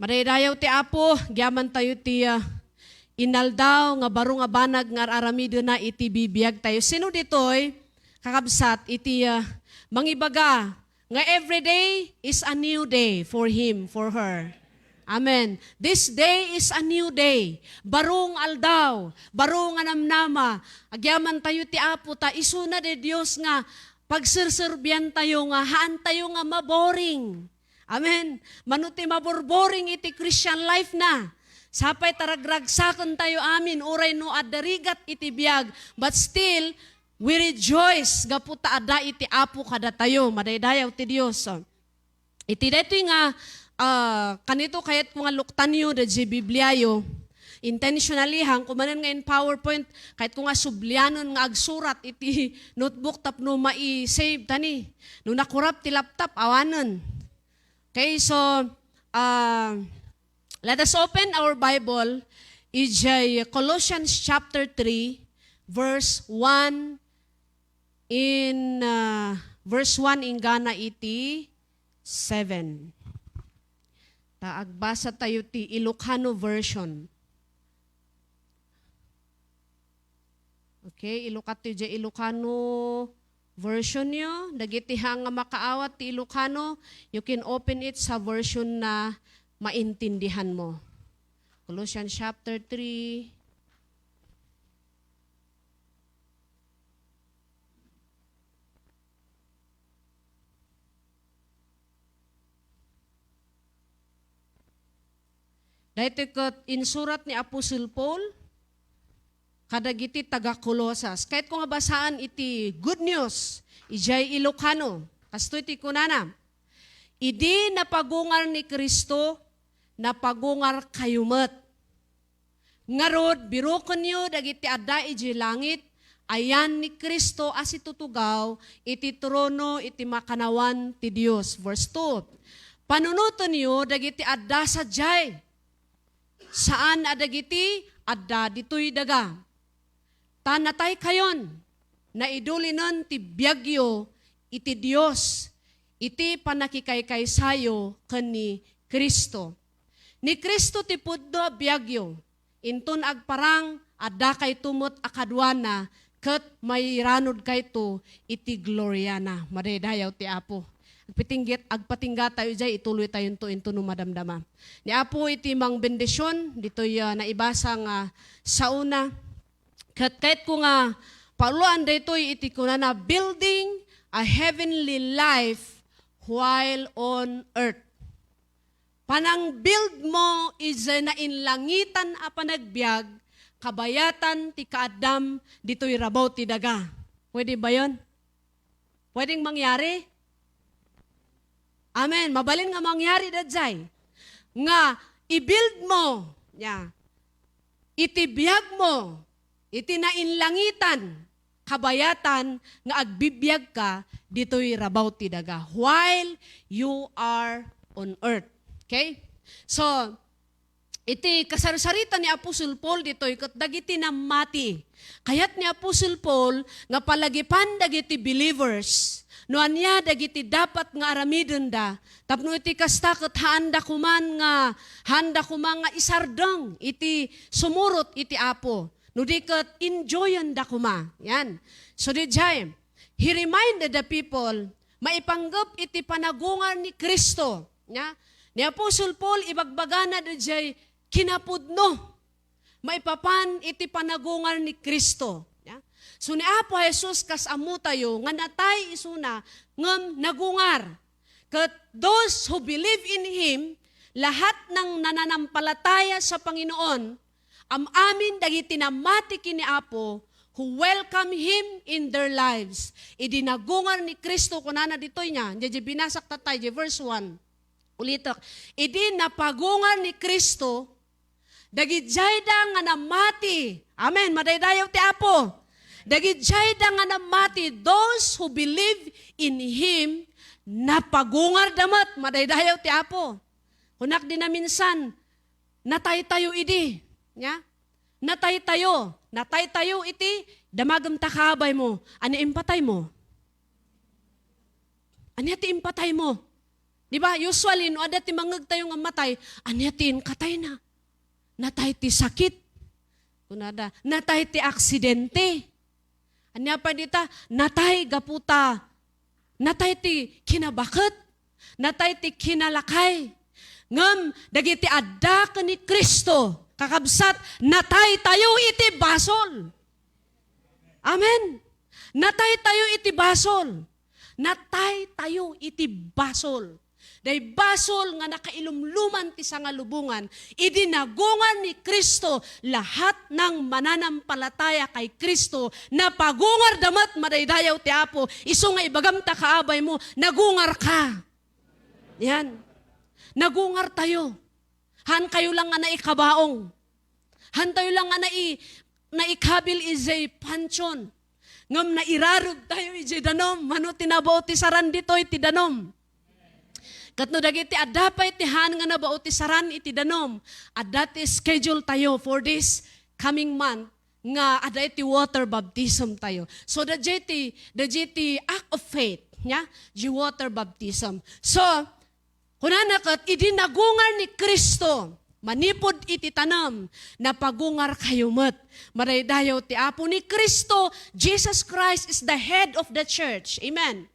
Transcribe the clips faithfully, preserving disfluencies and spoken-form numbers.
Madaydayaw ti Apo, agyamantayo ti, ah, inaldaw nga baro nga banag nga ar-aramidena iti bibiagtayo. Sino ditoy, kakabsat, iti, ah, mangibaga nga every day is a new day for him, for her? Amen. This day is a new day. Baro nga aldaw, baro nga namnama. Agyamantayo ti Apo, ta isuna ti Dios nga pagserserbiantayo nga haantayo nga maboring. Amen. Mano ti maborboring iti Christian life na? Sapay ta ragragsakentayo amin, uray no adda rigat iti biag, but still, we rejoice gapu ta adda iti Apo kadatayo. Madaydayaw ti Dios. Iti daytoy nga, ah, kanito kayatko nga luktanyo daydiay Bibliayo, intentionally, haan ko manen nga in PowerPoint, kayatko nga sublianen nga agsurat iti notebook tapno mai-save ta ni. No nakurap ti laptop, awanen. Okay, so, ah, let us open our Bible, idiay Colossians chapter three, verse one in, ah, verse one inggana iti seven. Ta agbasatayo ti Ilocano version. Okay, ilukatyo diay Ilocano versionyo. Dagiti haan nga makaawat ti Ilocano, you can open it sa version na maintindihanmo. Colossians chapter three. Daytoy ket insurat ni Apostle Paul kadagiti taga-Colosas. Kayatko nga basaan iti Good News, idiay Ilocano. Kastoy ti kunana, "Idi napagungar ni Cristo, napagungarkayo met. Ngarud, birokenyo dagiti adda idiay langit, ayan ni Cristo a situtugaw iti trono iti makannawan ti Dios." Verse two, "Panunotenyo dagiti adda sadiay, saan a dagiti adda ditoy daga. Ta nataykayon, naidulinen ti biagyo iti Dios iti pannakikaykaysayo ken ni Cristo. Ni Cristo ti pudno a biagyo, inton agparang, addakayto met a kaduana, ket mairanudkayto iti gloriana." Madaydayaw ti Apo. Agpatingget-, agpatinggatayo diay, ituloytayonto intono madamdama. Ni Apo iti mangbendision ditoy, ah, naibasa nga saona. Ket kayatko nga pauloan daytoy iti kunana, "Building a heavenly life while on earth." Panangbuild mo idiay nainlangitan a panagbiag, kabayatan ti kaaddam ditoy rabaw ti daga. Pwede ba yon? Pwedeng mangyari? Amen. Mabalin nga mangyari daydiay. Nga i-build mo, ya, iti biag mo, iti nainlangitan, kabayatan nga agbibiag ka ditoy rabaw ti daga while you are on earth. Okay? So, iti kasarsarita ni Apostle Paul ditoy ket dagiti nammati. Kayat ni Apostle Paul nga palagipan dagiti believers no ania dagiti dapat nga aramidenda, tapno iti kasta ket haanda koman nga, haanda koma nga isardeng iti sumurot iti Apo. No di ket enjoyenda koma. Yan. So, didiay, he reminded the people, maipanggep iti panagungar ni Cristo. Nia? Ni Apostle Paul, ibagbagana didiay kinapudno maipapan iti panagungar ni Cristo. Nia? So, ni Apo Jesus, kas ammotayo, nga natay isuna, ngem nagungar. Ket those who believe in Him, lahat ng nananampalataya sa Panginoon, am-amin dagiti nammati ken ni Apo, who welcome Him in their lives. Idi nagungar ni Cristo, kunana ditoy nia, diay binasak tattay, diay verse one. Ulitek, idi napagungar ni Cristo, dagidiayda nga nammati. Amen. Madaydayaw ti Apo. Dagidiayda nga nammati, those who believe in Him, napagungarda met. Madaydayaw ti Apo. Kunak di naminsan, nataytayo idi. Nia? Nataytayo. Nataytayo iti damagem ta kaabay mo. Ania impatay mo? Ania ti impatay mo? Di ba? Usually, no adda ti mangngegtayo nga matay, ania ti inkatayna? Natay ti sakit. Kunada, natay ti aksidente. Ania pay dita? Natay gapu ta natay ti kinabaket. Natay ti kinalakay. Ngem dagiti adda ken ni Cristo, kakabsat, nataytayo iti basol. Amen. Nataytayo iti basol. Nataytayo iti basol. Day basol nga nakailumluman ti sangalubongan, idi nagungar ni Cristo, lahat ng mananampalataya kay Cristo, napagungarda met, madaydayaw ti Apo. Isu nga ibagam ta kaabaymo, nagungar ka. Yan. Nagungar tayo. Haan kayo lang nga naikabaong. Haan tayo lang nga nai-, naikabil ijay pantion. Ngem nairarud tayo ijay danum. Mano ti nabao ti saran ditoy ti danum? Ket no dagiti adda pay ti haan nga nabao ti saran iti danum, adda ti schedule tayo for this coming month nga adda iti water baptism tayo. So, dayjay ti, dayjay ti act of faith, nia? Di water baptism. So, kunana ket, idi nagungar ni Cristo, manipud iti tanem, napagungar kayo met. Madaydayaw ti Apo ni Cristo, Jesus Christ is the head of the church. Amen.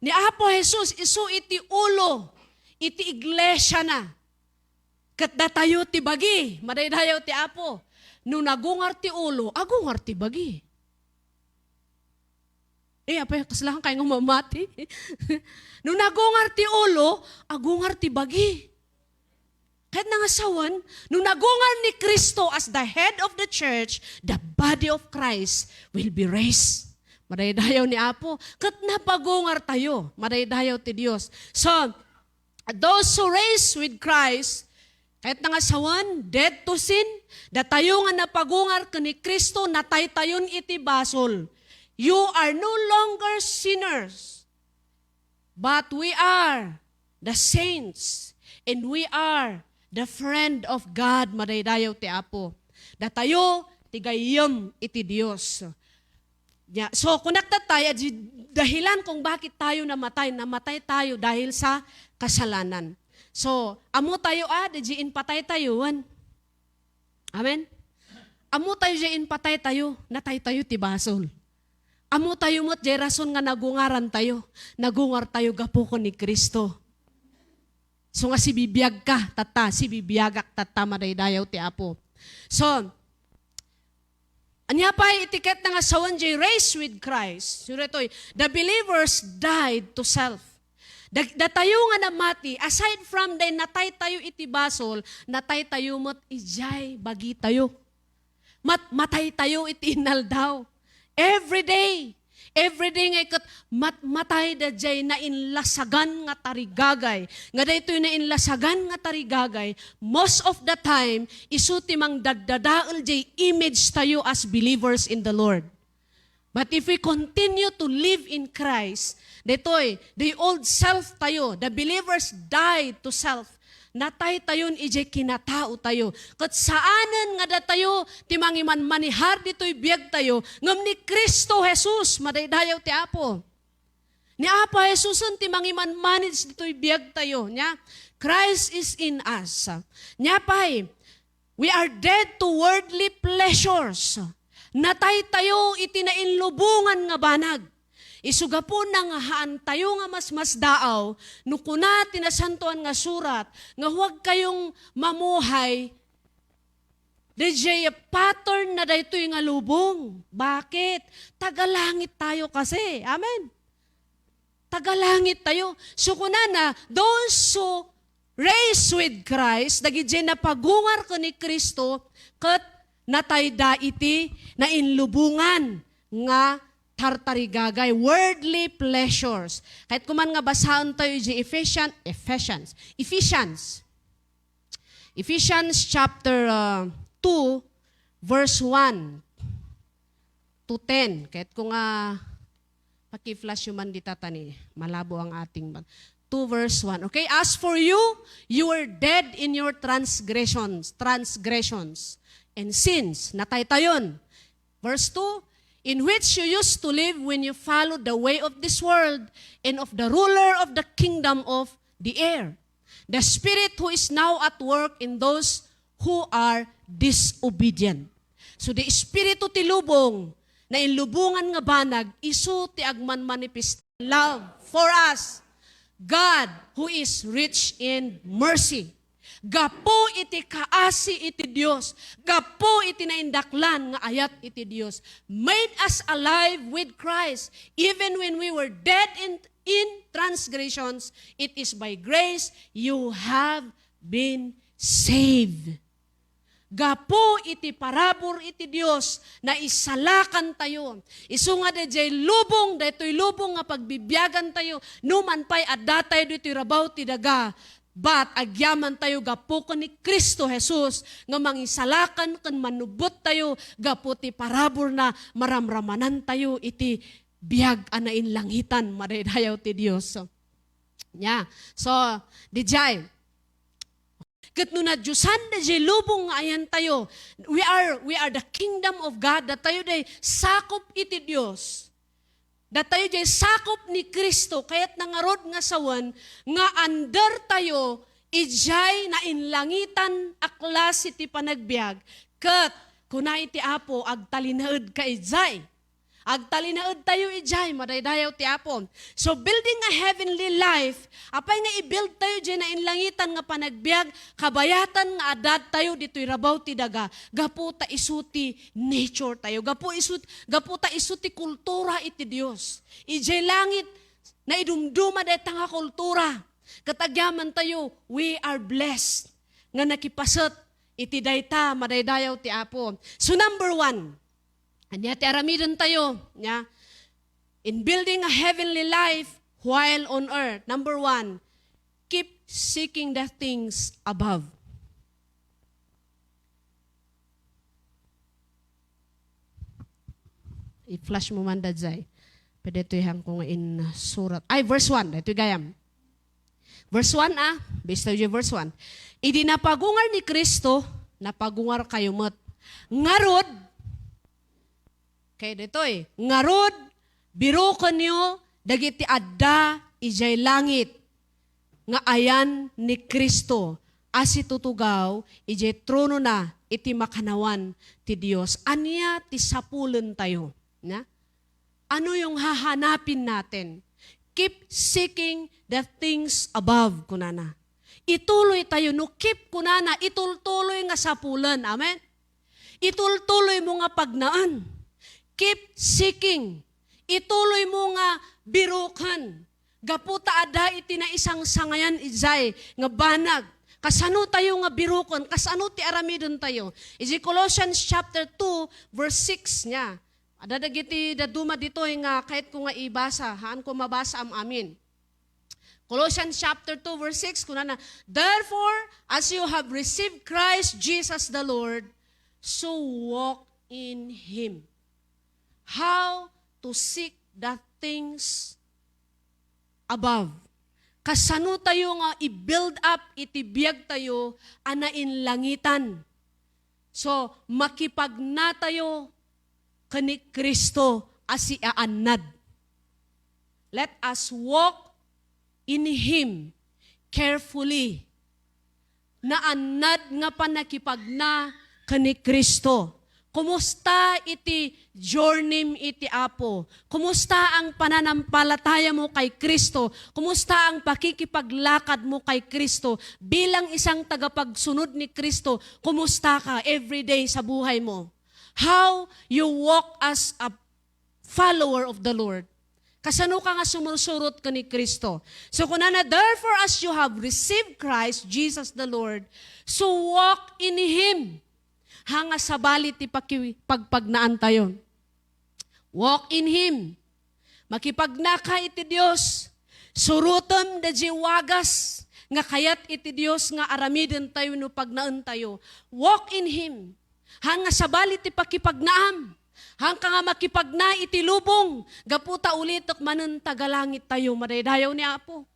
Ni Apo Jesus, isu iti ulo, iti iglesia na. Ket datayo ti bagi, madaydayaw ti Apo. No nagungar ti ulo, agungar ti bagi. Eh, apay, kaslahan kayo nga mamati. No nagungar ti ulo, agungar ti bagi. Ket nangasawen, no nagungar ni Cristo as the head of the church, the body of Christ will be raised. Madaydayaw ni Apo. Ket napagungar tayo. Madaydayaw ti Dios. So, those who raised with Christ, ket nangasawen, dead to sin, datayo nga napagungar ken ni Cristo, nataytayon iti basol. You are no longer sinners, but we are the saints, and we are the friend of God, madaydayaw ti Apo. Datayo ti gayyem iti Dios. Nia, so, kunak tatta, adi dahilan kung bakit tayo namatay, namatay tayo dahil sa kasalanan. So, ammo tayo a, dayjay impatay tayo, wen. Amen? Ammo tayo dayjay impatay tayo, natay tayo ti basol. Ammo tayo met jay rason nga nagungaran tayo, nagungar tayo gapu ken ni Cristo. So nga sibibiag ka, tatta, sibibiagak, tatta, madaydayaw ti Apo. So, ania pay iti ket nangasawen jay raised with Christ? Suretoy, the believers died to self. Dag-, datayo nga namati, aside from day natay tayo iti basol, natay tayo met ijay bagi tayo. Mat-, matay tayo iti inaldaw. Every day. Every day nga iket mat-, matay da jay nainlasagan nga tarigagay. Nga daytoy nainlasagan nga tarigagay, most of the time, isu ti mangdaddadael jay image tayo as believers in the Lord. But if we continue to live in Christ, daytoy, the old self tayo, the believers died to self. Natay tayon ijay kinatao tayo. Ket saanen nga datayo ti mangimanmanihar ditoy biag tayo, ngem ni Cristo Jesus, madaydayaw ti Apo. Ni Apo Jesusen ti mangimanmanage ditoy biag tayo, nia? Christ is in us. Nia pay, we are dead to worldly pleasures. Natay tayo iti nainlubongan nga banag. Isu gapuna nga haan tayo nga masmasdaaw, no kuna ti Nasantoan nga Surat, nga huwag kayong mamuhay, dayjay pattern na daytoy nga lubong. Bakit? Tagalangit tayo kasi. Amen? Tagalangit tayo. So, kunana, those who raised with Christ, dagiti napagungar ken ni Cristo, ket natayda iti nainlubongan nga tartarigagay, worldly pleasures. Kayatko man nga basaen tayo iti Ephesian-, Ephesians, Ephesians. Ephesians chapter, uh, two, verse one to ten. Kayatko nga paki-flash yo man dita ta ni malabo ang ating ban-, two verse one. Okay? "As for you, you were dead in your transgressions, transgressions and sins." Natay tayon. Verse two, in which you used to live when you followed the way of this world and of the ruler of the kingdom of the air, the spirit who is now at work in those who are disobedient. So, the espiritu ti lubong, nainlubongan nga banag, isu ti agmanmanifest love for us, God, who is rich in mercy. Gapu iti kaasi iti Dios, gapu iti naindaklan nga ayat iti Dios, made us alive with Christ, even when we were dead in, in transgressions, it is by grace you have been saved. Gapu iti parabur iti Dios, naisalakantayo. Isu nga daydiay lubong, daytoy lubong nga pagbibiagantayo, numan pay addatayo ditoy rabaw ti daga, but agyamantayo gapu ken ni Cristo Jesus nga mangisalakan ken manubbottayo gapu ti paraburna, maramramanantayo iti biag a nainlangitan, madaydayaw ti Dios. Nya. So, daydiay, ket no nadiosan daydiay lubong nga ayantayo, we are, we are the kingdom of God, datayo diay sakup iti Dios. Datayo diay sakup ni Cristo, kayatna ngarud nga sawen nga under tayo idiay nainlangitan a klase ti panagbiag, ket kuna iti Apo, agtalinaedka idiay. Agtalinaedtayo idiay, madaydayaw ti Apo. So, building a heavenly life, apay nga i-build tayo diay nainlangitan nga panagbiag, kabayatan nga addatayo ditoy rabaw ti daga, gapu ta isu ti nature tayo, gapu isu, gapu ta isu ti kultura iti Dios. Idiay langit, naidumduma dayta nga kultura. Ket agyamantayo, we are blessed nga nakipaset iti dayta, madaydayaw ti Apo. So, number one, ania ti aramidentayo, nia? In building a heavenly life while on earth, number one, keep seeking the things above. I-flash mo man, Dadzay. Pwede to ihan ko nga in surat. Ay, verse one. Ito gayam. Verse one, ah. Basta yung verse one. Idi napagungar ni Cristo, napagungar kayo met. Ngarud, okay, ditoy. Ngarud, birukenyo dagiti adda idiay langit nga ayan ni Cristo a situtugaw idiay tronona iti makannawan ti Dios. Ania ti sapulentayo? Na? Ano yung hahanapin natin? Keep seeking the things above, kunana. Ituloy tayo, no, keep kunana, itultuloy nga sapulen. Amen? Itultuloy mo nga pagnaen. Keep seeking. Ituloy mo nga biruken. Gapu ta adda iti naisangsangayan idiay nga banag. Kasano tayo nga biruken? Kasano ti aramiden tayo? Iti Colossians chapter two, verse six niya. Adda dagiti dadduma ditoy nga kayat ko nga ibasa. Haan ko mabasa am-amin. Colossians chapter two, verse six, kunana, "Therefore, as you have received Christ Jesus the Lord, so walk in Him." How to seek the things above. Kasano tayo nga i-build up iti biag tayo a nainlangitan? So, makipagna tayo ken ni Cristo a siaannad. Let us walk in Him carefully. Naannad nga pannakipagna ken ni Cristo. Kumusta iti journey iti Apo? Kumusta ang pananampalataya mo kay Cristo? Kumusta ang pakikipaglakad mo kay Cristo? Bilang isang tagapagsunod ni Cristo, kumusta ka everyday sa buhay mo? How you walk as a follower of the Lord? Kasano ka nga sumursurot ken ni Cristo? So, kunana, "Therefore, as you have received Christ Jesus the Lord, so walk in Him." Ha nga sabali ti paki-, pagpagnaan tayo. Walk in Him. Makipagnaka iti Dios. Surotem daydiay wagas nga kayat iti Dios nga aramiden tayo no pagnaen tayo. Walk in Him. Haan nga sabali ti pakipagnaam. Haanka nga makipagna iti lubong. Gapu ta ulitek manen taga langit tayo, madaydayaw ni Apo.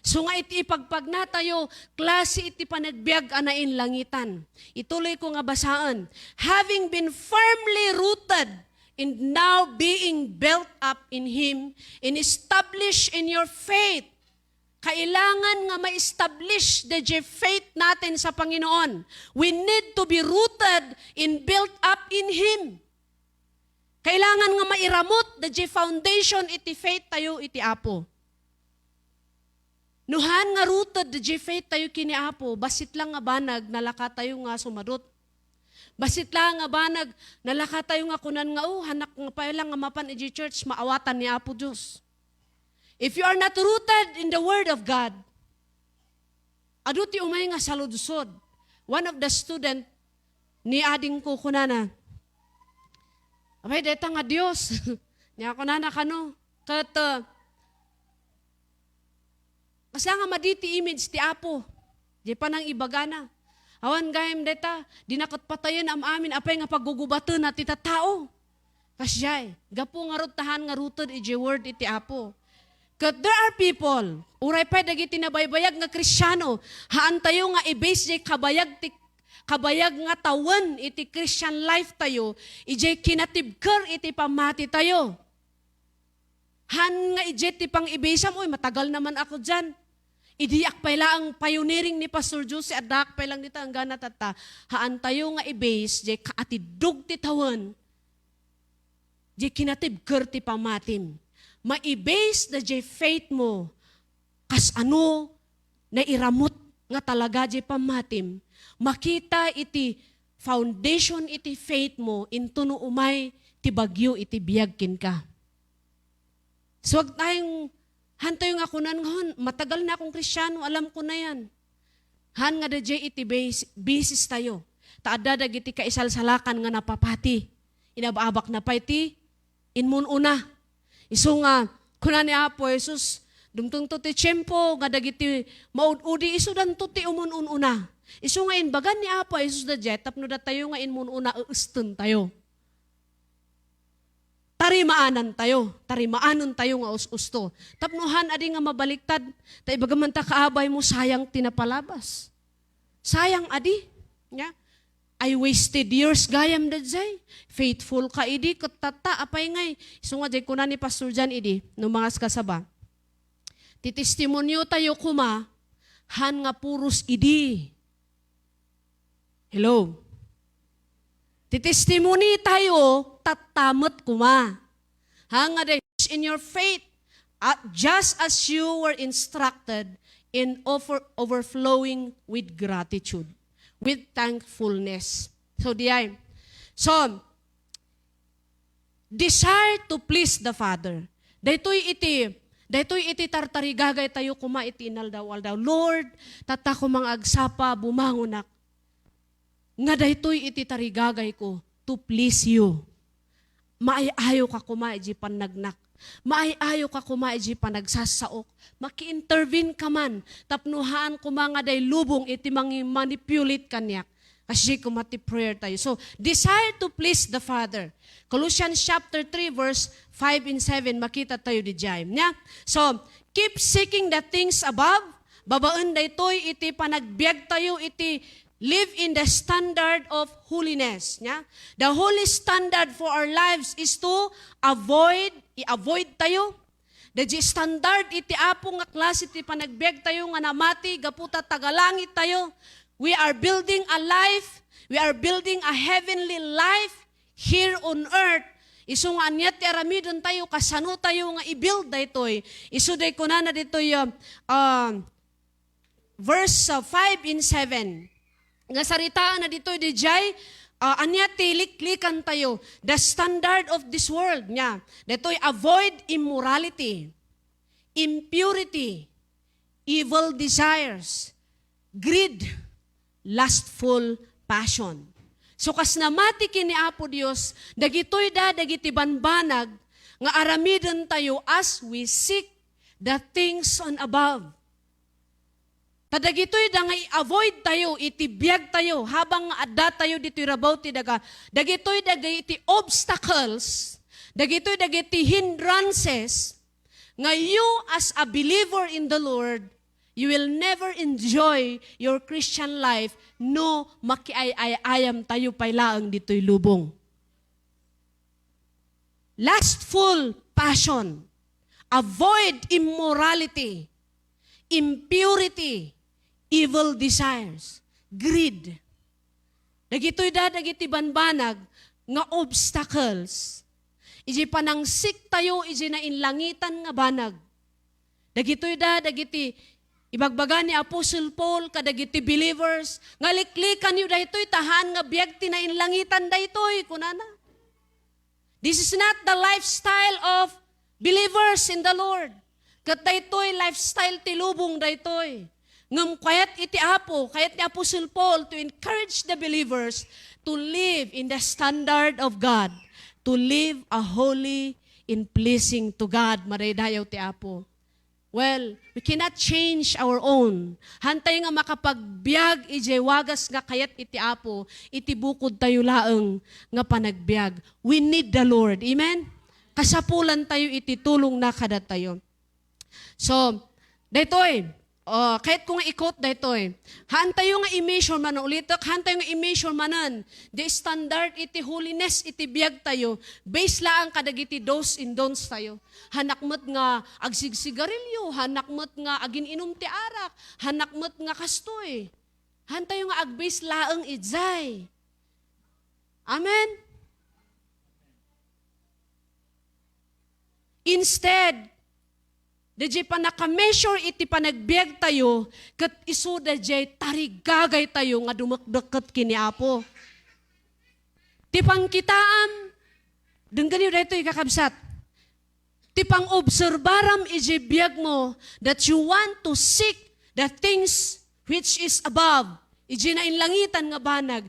So nga iti ipagpagna tayo, klase iti panagbiag a nainlangitan. Ituloy ko nga basaen. "Having been firmly rooted and now being built up in Him and established in your faith. Kailangan nga ma-establish the faith natin sa Panginoon. We need to be rooted and built up in Him. Kailangan nga mairamut the foundation iti faith tayo iti Apo. No haan nga rooted the faith tayo kini Apo, bassit lang nga banag, nalaka tayo nga sumadot. Bassit lang nga banag, nalaka tayo nga kunan nga, "Oh, hanak nga pay lang nga mapan iti church, maawatan ni Apo Dios." If you are not rooted in the Word of God, adu ti umay nga saludsod. One of the student ni ading ko kunana, "Apay, deta nga Dios." Nia kunana kano, ket, uh, Kasla nga madi ti image ti Apo, di panangibagana. Awan gayam deta, di na ket patayen am-amin, apay nga paggugubatena ti tattao. Kasdiay, gapu ngarud ta haan nga rooted iti word iti Apo. Ket there are people, uray pay dagiti nabaybayag nga Kristiano, haan tayo nga i-base jay kabayag ti, kabayag nga tawen iti Christian life tayo, ijay kinatibker iti pammati tayo. Haan nga idiay ti pang-ibasam, "Uy, matagal naman ako diyan. Idiak pay laeng pioneering ni Pastor Jose, addaak pay lang dita, enggana tatta." Haan tayo nga i-base jay kaatiddog ti tawen, jay kinatibker ti pammatim. Mai-base da jay faith mo, kas ano nairamut nga talaga jay pammatim, makita iti foundation iti faith mo, intono umay ti bagyo iti biag kenka. So, agtayong, haan tayo nga kunan nga, "Hon, matagal na akong Kristiano, alam ko na yan." Haan nga daydiay iti bas-, basis tayo. Ta adda dagiti kaisalsalakan nga napapati. Inab-abak na pay ti immun-una. Isu nga, kuna ni Apo Jesus, "Dumtengto ti tiempo nga dagiti maud-udi isudanto ti umun-un-una." Isu nga imbagan ni Apo Jesus daydiay, tapno datayo nga immun-una, eesten tayo. Tarimaanan tayo, tarimaanen tayo nga us-usto. Tapno haan adi nga mabaliktad, ta ibagam man ta kaabay mo, sayang ti napalabas. Sayang adi. Nya, I wasted years gayam daydiay. Faithful ka idi, ket tatta, apay ngay. Isu nga diay kuna ni Pastor Jan idi, no mangas kasaba. Ti testimonio tayo koma, haan nga puros idi. Hello? Ti testimony tayo, tatta met koma. Ha, nga the, in your faith, uh, just as you were instructed, in over-, overflowing with gratitude, with thankfulness. So, diay. So, desire to please the Father. Daytoy iti, daytoy iti tartarigagay tayo koma iti inaldaw-aldaw. "Lord, tatta koma nga agsapa, bumangonak. Nga daytoy iti tarigagay ko, to please you." Maay-ayo ka koma iti pannagnak. Maay-ayo ka koma iti panagsasaok. Maki-intervene ka man tapno haan koma nga day lubong iti mangi-, manipulate kaniak. Kasi koma ti prayer tayo. So, desire to please the Father. Colossians chapter three, verse five and seven, makita tayo diay. Nya? So, keep seeking the things above. Babaen daytoy iti panagbiag tayo, iti live in the standard of holiness. Nya? The holy standard for our lives is to avoid, i-avoid tayo, Daydi standard iti Apo nga klase ti panagbiag tayo nga namati gapu ta tagalangit tayo. We are building a life, we are building a heavenly life here on earth. Isu nga ania ti aramiden tayo, kasano tayo nga i-build daytoy? Isu day kunana ditoy, uh, uh, verse, uh, five and seven. Nga saritaanna ditoy, diay, ah, ania ti liklikan tayo? The standard of this world, nya. Ditoy, avoid immorality, impurity, evil desires, greed, lustful passion. So, kas namati ken ni Apo Dios, dagitoy da dagiti banbanag nga aramiden tayo as we seek the things on above. Ta dagitoy da nga i-avoid tayo iti biag tayo habang nga adda tayo ditoy rabaw ti daga. Dagitoy dagiti obstacles, dagitoy dagiti hindrances nga you as a believer in the Lord, you will never enjoy your Christian life no makiay-ay-ayam tayo pay laeng ditoy lubong. Lustful passion. Avoid immorality, impurity, evil desires, greed. Dagitoy da dagiti banbanag nga obstacles. Iti panangsik tayo iti nainlangitan nga banag. Dagitoy da dagiti ibagbaga ni Apostle Paul kadagiti believers nga liklikanyo daytoy ta haan nga biag ti nainlangitan daytoy, kunana. This is not the lifestyle of believers in the Lord. Ket daytoy lifestyle ti lubong daytoy. Ngem kayat iti Apo, kayat ni Apostle Paul to encourage the believers to live in the standard of God, to live a holy and pleasing to God. Madaydayaw ti Apo. Well, we cannot change our own. Haan tayo nga makapagbiag idiay wagas nga kayat iti Apo, iti bukod tayo laeng nga panagbiag. We need the Lord. Amen? Kasapulan tayo iti tulong na kadatayo. So, daytoy, oh, kayat ko nga i-quote daytoy. Haan tayo nga i-measure man, ulitek, haan tayo nga i-measure manen. The standard iti holiness iti biag tayo, based laang kadagiti do's and don'ts tayo. Hanak met nga agsigsigarilyo, hanak met nga agin-inum ti arak, hanak met nga kastoy. Haan tayo nga agbase laeng idiay. Amen? Instead, daydiay pannaka-measure iti panagbiag tayo, ket isu daydiay tarigagay tayo nga dumekdeket ken ni Apo. Ti pangkitaam, denggenyo daytoy, kakabsat. Ti pangobserbaram iti biagmo that you want to seek the things which is above, iti nainlangitan nga banag,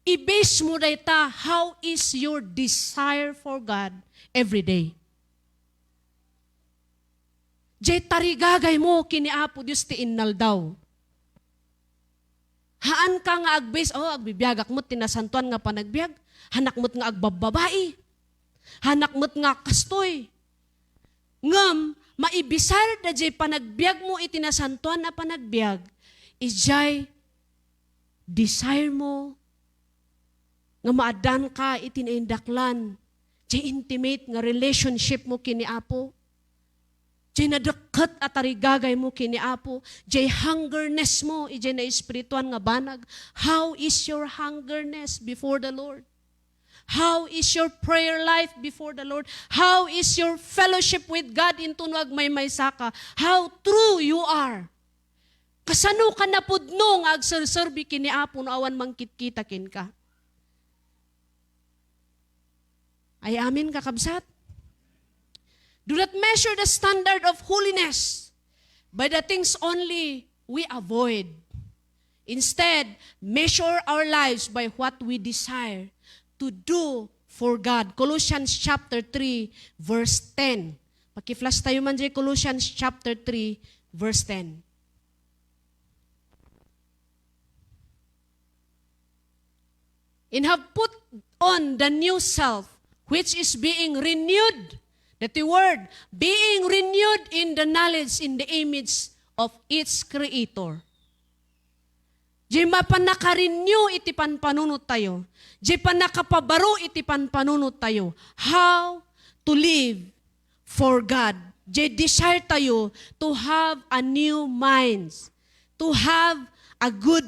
i-base mo dayta, how is your desire for God every day? Diay tarigagay mo ken ni Apo Dios ti innaldaw. Haan ka nga agbase, "Oh, agbibiagak met ti nasantoan nga panagbiag. Hanak met nga agbabbabai. Hanak met nga kastoy." Ngem, maibisar daydiay panagbiag mo iti nasantoan a panagbiag, idiay desire mo nga maaddaanka iti naindaklan, diay intimate nga relationship mo ken ni Apo, diay nadekket a tarigagay mo ken ni Apo, diay hungerness mo idiay naespirituan nga banag. How is your hungerness before the Lord? How is your prayer life before the Lord? How is your fellowship with God intono agmaymaysa ka? How true you are? Kasano ka napudno nga agserserbi ken ni Apo no awan mangkitkita kenka? Ay, amen, kakabsat? Do not measure the standard of holiness by the things only we avoid. Instead, measure our lives by what we desire to do for God. Colossians chapter three, verse ten. Paki-flash tayo man diay Colossians chapter three, verse ten. "And have put on the new self, which is being renewed," dati word, "being renewed in the knowledge in the image of its creator." Diay mapannaka-renew iti panpanunot tayo. Diay pannakapabaro iti panpanunot tayo. How to live for God. Diay desire tayo to have a new minds, to have a good,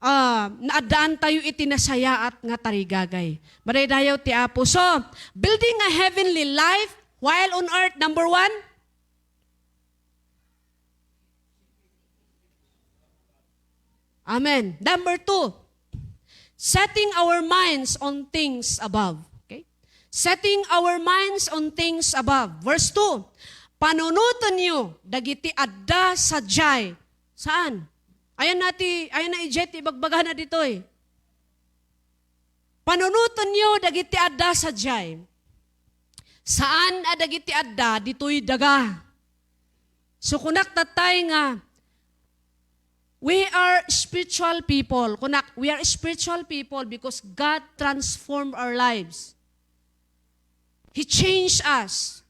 ah, naaddaan tayo iti nasayaat nga tarigagay. Madaydayaw ti Apo. So, building a heavenly life while on earth, number one, Amen. Number two, setting our minds on things above. Okay? Setting our minds on things above. Verse two, "Panunotenyo dagiti adda sadiay." Saan? Ayan na ti, ayan na idiay ti ibagbagana ditoy. "Panunotenyo dagiti adda sadiay." Saan a dagiti adda ditoy daga. So, kunak tatay nga, we are spiritual people. Kunak, we are spiritual people because God transformed our lives. He changed us.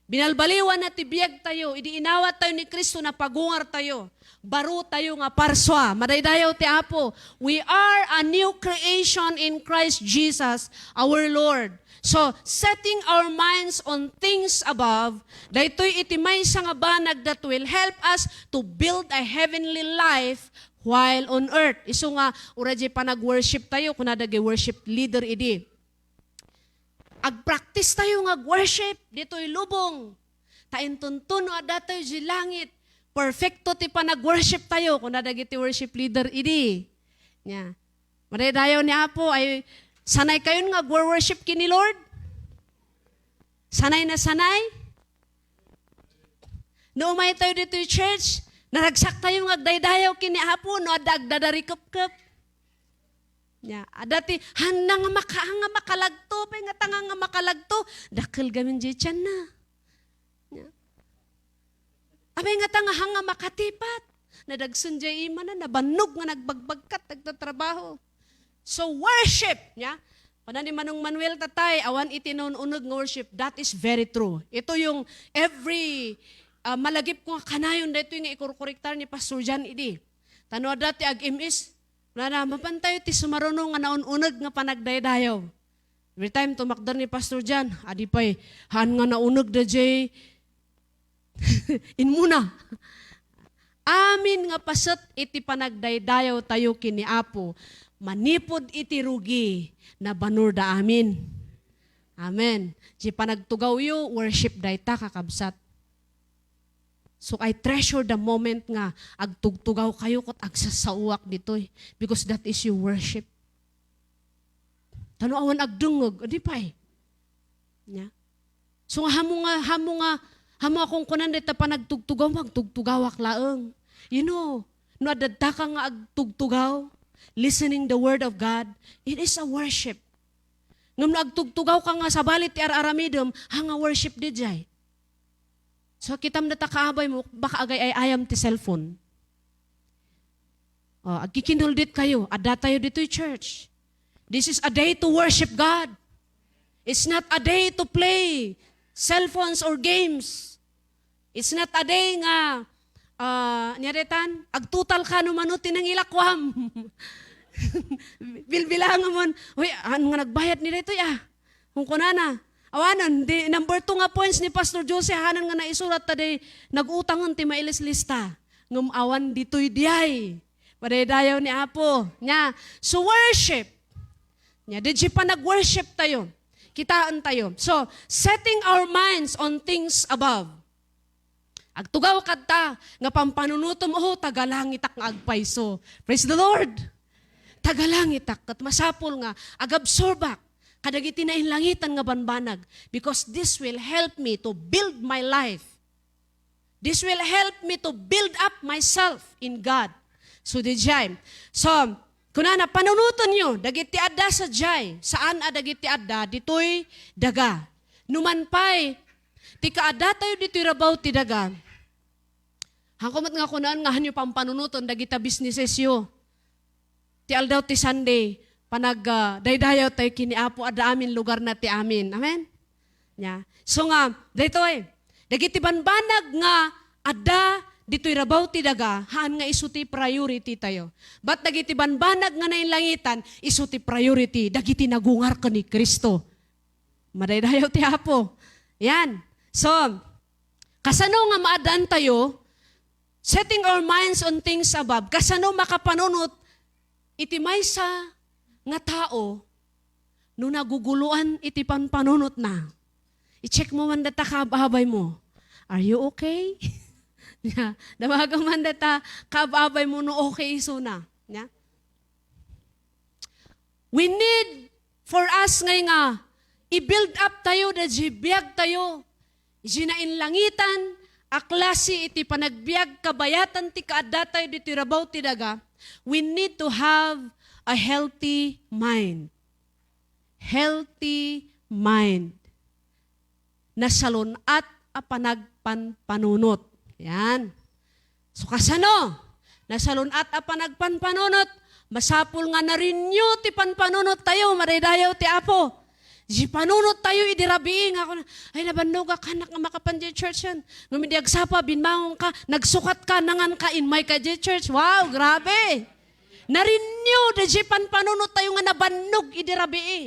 Binalbaliwan na ti biag tayo, idi inawat tayo ni Cristo, napagungar tayo. Baro tayo nga parsua. Madaydayaw ti Apo. We are a new creation in Christ Jesus, our Lord. So, setting our minds on things above, daytoy iti maysa nga banag that will help us to build a heavenly life while on earth. Isu nga, uray diay panag-worship tayo, kuna dagiti worship leader idi. Agpractice tayo nga ag-worship ditoy lubong. Ta inton no adda tayo diay langit, perfecto ti panag-worship tayo, kuna dagiti worship leader idi. Nya. Madaydayaw ni Apo, ay sanay kayon nga ag-worship ken ni Lord? Sanay na sanay? No umay tayo ditoy church, naragsak tayo nga agdaydayaw ken ni Apo, no adda agdadarikepkep. Nya, adda ti, hanga nga maka-, hanga makalagto, pay nga tanga nga makalagto, dakkel gamin diay tianna. Nya. Apay nga tanga hanga makatipat, nadagsen diay imana, nabannog nga nagbagbagkat, nagtatrabaho. So, worship, nya? Kuna ni Manong Manuel, tatay, awan iti naun-uneg nga worship. That is very true. Ito yung every, ah, malagip ko nga kanayon, daytoy nga ikurkurektar ni Pastor John idi. Ta no adda ti ag-M S, kunana, mapan tayo ti sumaruno nga naun-uneg nga panagdaydayaw. Every time tumakder ni Pastor John, adi pay, haan nga nauneg da jay inmuna. Amin nga paset iti panagdaydayaw tayo ken ni Apo, manipud iti rugi, nabanor da amin. Amen. Ti panagtugawyo, worship dayta, kakabsat. So I treasure the moment nga agtugtugaw kayo ket agsassaoak ditoy, because that is your worship. Ta no awan agdengngeg, adi pay. Nya? So nga, hamo nga, hamo nga, hamo a kunkunan dayta panagtugtugaw, agtugtugawak laeng. You know, no adda ka nga agtugtugaw, listening the word of God, it is a worship. Ngem no agtugtugaw ka nga sabali ti ar-aramidem, haan nga worship diay. So, kitam data kaabay mo, baka agay-ay-ayam ti cellphone. Oh, agkikinuldit kayo, adda tayo ditoy church. This is a day to worship God. It's not a day to play cellphones or games. It's not a day nga, ah, nia daytan, agtotal ka no mano ti nangilakuam. Bilbilangan mo, "Uy, haan nga nagbayad ni daytoy, ah?" Kunkunana. Awanen, di, number two nga points ni Pastor Jose, haanen nga naisurat ta di nag-utangen ti mailis-lista. Ngem awan ditoy diay. Madaydayaw ni Apo. Nya, so worship. Nya, di panag-worship tayo. Kitaen tayo. So, setting our minds on things above. Agtugaw kata nga pampanunotem, "Oh, tagalangitak nga agpayso." Praise the Lord! Tagalangitak, ket masapul nga agabsorbak kadagiti nainlangitan nga banbanag, because this will help me to build my life. This will help me to build up myself in God. So, di jay. So, kunana, panunotenyo dagiti adda sadiay, saan a dagiti adda ditoy daga. Numan pay, ti kaadda tayo ditoy rabaw ti daga. Hanko met nga kunaan nga hanyo pampanunoten dagita businessesyo. Ti aldaw ti Sunday, panag, ah, daydayaw tayo ken ni Apo, adda amin lugarna ti amin. Amen? Nya. So nga, daytoy, dagiti banbanag nga adda ditoy rabaw ti daga, haan nga isu ti priority tayo. But dagiti banbanag nga nainlangitan, isu ti priority, dagiti nagungar ken ni Cristo. Madaydayaw ti Apo. Yan. So, kasano nga maaddaan tayo, setting our minds on things above, kasano makapanunot iti maysa nga tao no naguguloan iti panpanunotna? I-check mo man data kaab-abay mo. "Are you okay?" Nya, damaga man data kaab-abay mo no okay isuna. Nya? We need for us ngay nga i-build up tayo da di biag tayo. Di nainlangitan a klase iti panagbiag kabayatan ti kaadda tayo ditoy rabaw ti daga. We need to have a healthy mind. Healthy mind. Nasalun-at a panagpanpanunot. Yan. So, kasano? Nasalun-at a panagpanpanunot, masapul nga na-renew ti panpanunot tayo, madaydayaw ti Apo. Di panunot tayo idi rabii nga, "Ay, nabannogak, haannak nga makapan di church yan." Ngem idi agsapa, binmangon ka, nagsukat ka, nangan ka, immay ka di church. Wow, grabe! Na-renew da di panpanunot tayo nga nabannog idi rabii.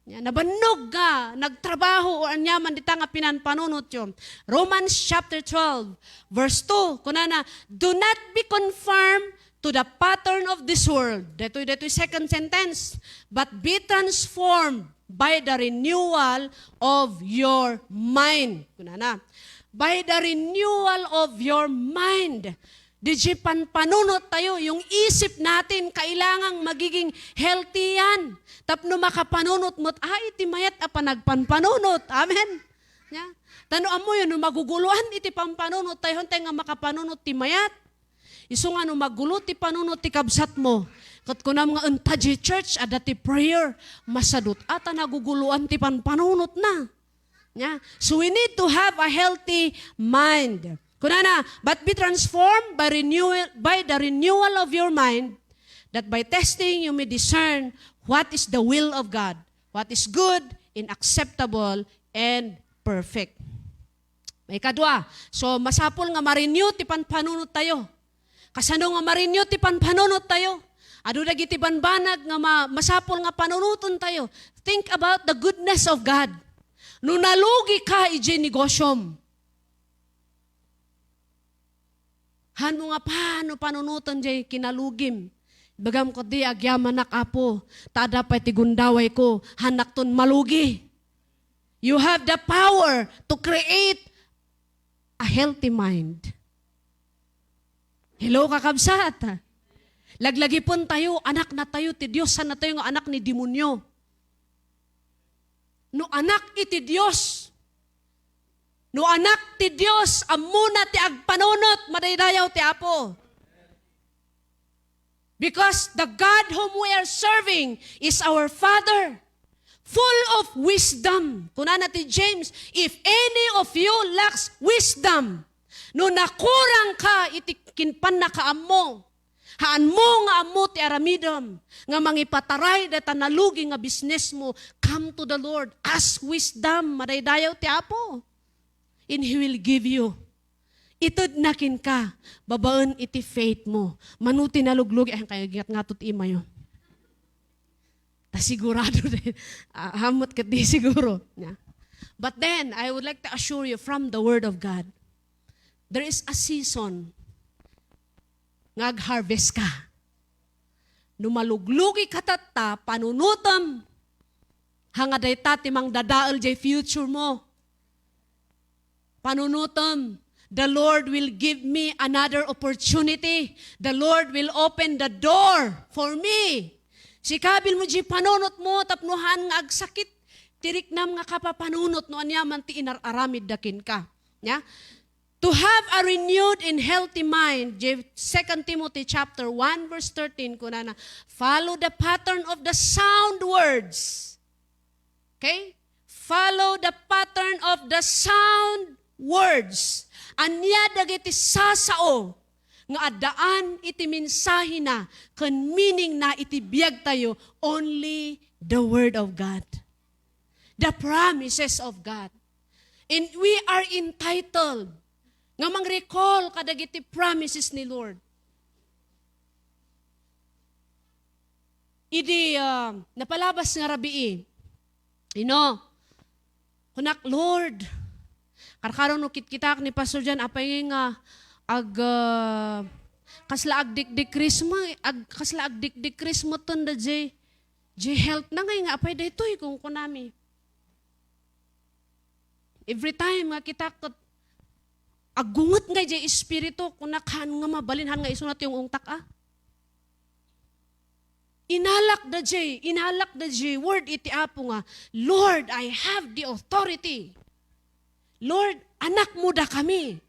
Nya, nabannog nga nagtrabaho o aniaman dita nga pinanpanunotyo. Romans chapter twelve, verse two, kunana, "Do not be conformed to the pattern of this world." Detoy, detoy second sentence, "But be transformed by the renewal of your mind." Kunana, "By the renewal of your mind." Di di panpanunot tayo, yung isip natin, kailangang magiging healthy yan. Tapno makapanunot met, ay, iti mayat a panagpanpanunot. Amen? Nya? Tano ammo yun, no maguguluan iti panpanunot tayo, hantay nga makapanunot ti mayat. Isu nga no magulo ti panunot ti kabsat mo, ket kunam nga enta di church, adda ti prayer, masadut, ata naguguloan ti panpanunot na. Nya? So we need to have a healthy mind. Kunana, "But be transformed by renewal, by the renewal of your mind, that by testing you may discern what is the will of God, what is good and acceptable and perfect." May kadua, so masapul nga ma-renew ti panpanunot tayo. Kasano nga ma-renew ti panpanunot tayo? Adu dagiti banbanag nga ma-, masapul nga panunoten tayo. Think about the goodness of God. No nalugi ka iti negosyom, han mo nga pano panunoten jay kinalugim. Ibagam kadi, agyamanak, Apo, ta adda pay ti gundaway ko, hanakton malugi. You have the power to create a healthy mind. Hello, kakabsat. Laglagipen tayo, anak na tayo ti Dios, saan na tayo nga anak ni demonyo. No anak iti Dios, no anak ti Dios, ammona ti agpanunot, madaydayaw ti Apo. Because the God whom we are serving is our Father, full of wisdom. Kunana ti James, "If any of you lacks wisdom," no nakurang ka iti kinpannakaammo, haan mo nga ammo ti aramidem, nga mangipataray dayta nalugi nga business mo, come to the Lord, ask wisdom, madaydayaw ti Apo. And He will give you. Itedna kenka, babaen iti faith mo. Mano ti naluglugi, ay, kay ngatngato ti imayo. Ta sigurado din. Ah, hamot ket di siguro. Nya. But then, I would like to assure you from the Word of God, there is a season nga ag-harvest ka. No maluglugi ka tatta, panunotem, hanga dayta ti mangdadael jay future mo. Panunotem, "The Lord will give me another opportunity. The Lord will open the door for me." Sikabil mo di panunot mo, tapno haan nga agsakit ti riknam nga kapapanunot no aniaman ti inar-aramidda kenka. Nya? To have a renewed and healthy mind, J-, Second Timothy chapter one verse thirteen, kunana, "Follow the pattern of the sound words." Okay? "Follow the pattern of the sound words." Ania dagiti sasao nga addaan iti mensahena ken meaningna iti biagtayo? Only the Word of God. The promises of God. And we are entitled nga mangrecall kadagiti promises ni Lord. Idi, ah, napalabas nga rabii, you know, kunak, "Lord," karkaro no kitkitaak ni Pastor John, apay ngay nga ag-, ah, kasla agdikdikrismo, ag-, kasla agdikdikrismo ton da jay, jay health na ngay nga apay daytoy, kunkunami. Every time nga kitak ket aggunget ngay jay espiritu, kunak, "Haan nga mabalin, haan nga isuna ti ung-ungtak, a?" Inalak da jay, inalak da jay word iti Apo nga, "Lord, I have the authority. Lord, anak mo da kami.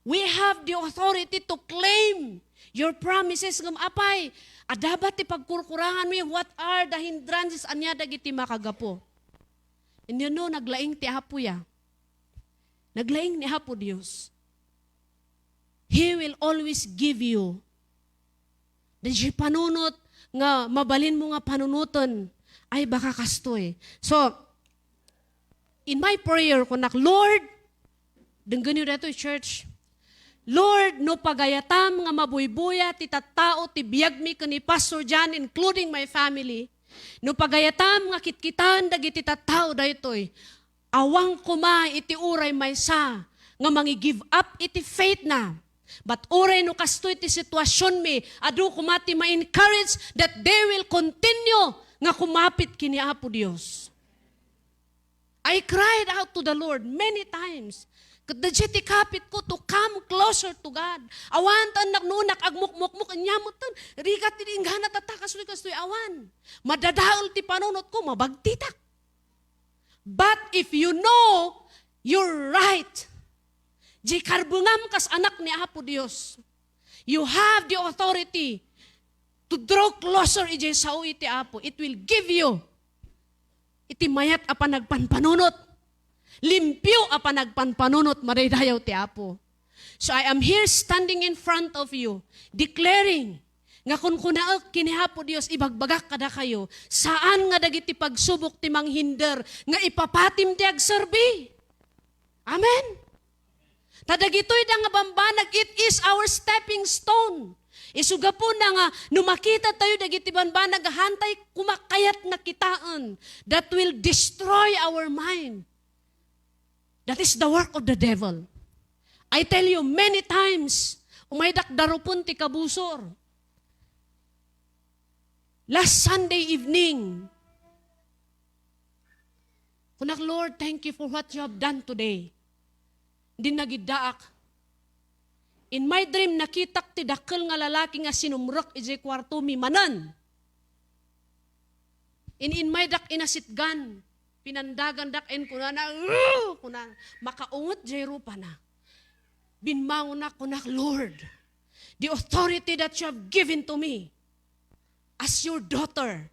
We have the authority to claim your promises." Ngem apay, adda ba ti pagkurkurangan mi? What are the hindrances? Ania dagiti makagapu? And you know, naglaing ti Apo ya. Naglaing ni Apo Dios. He will always give you. Daydi panunot nga mabalin mo nga panunoten ay baka kastoy. So, in my prayer, kunak, "Lord," denggenyo daytoy, church. "Lord, no pagayatam nga mabuybuya ti tattao ti biagmi ken ni Pastor John, including my family, No pagayatam nga kitkitaen dagiti tattao daytoy, awan koma iti uray maysa nga mangi-give up iti faith na. But uray no kastoy ti situasionmi, adu koma ti ma-encourage that they will continue nga kumapit ken ni Apo Dios. I cried out to the Lord many times. Ket daydiay ti kapitko to come closer to God. Awan ta annak no annak agmukmukmok, ania metten, rigat ti inggana tatta, kastoy, kastoy, awan. Madadael ti panunotko, mabagtitak. But if you know you're right, diay karbengam kas anak ni Apo Dios, you have the authority to draw closer idiay sao iti Apo. It will give you iti mayat a panagpanpanunot. Limpio a panagpanpanunot, madaydayaw ti Apo. So I am here standing in front of you, declaring nga kunkunaek ken ni Apo Dios, ibagbagak kadakayo, saan nga dagiti pagsubok ti manghinder nga ipapatim ti agserbi. Amen. Ta dagitoy da nga bambanag, it is our stepping stone. Isu gapuna nga no makita tayo dagiti bambanag, hantay kumakayat na kitaen, that will destroy our mind. That is the work of the devil. I tell you, many times, umaydak darupon ti kabusor. Last Sunday evening, kunak, "Lord, thank you for what you have done today." Din nagiddaak. In my dream, nakitak ti dakkel nga lalaki nga sinumrek idiay kuartomi manen. In, in my dak inasitgan, pinandagandak, and kunana, "Ugh!" Kuna, makaunget jay rupana. Binmangonak, kunak, "Lord, the authority that you have given to me as your daughter,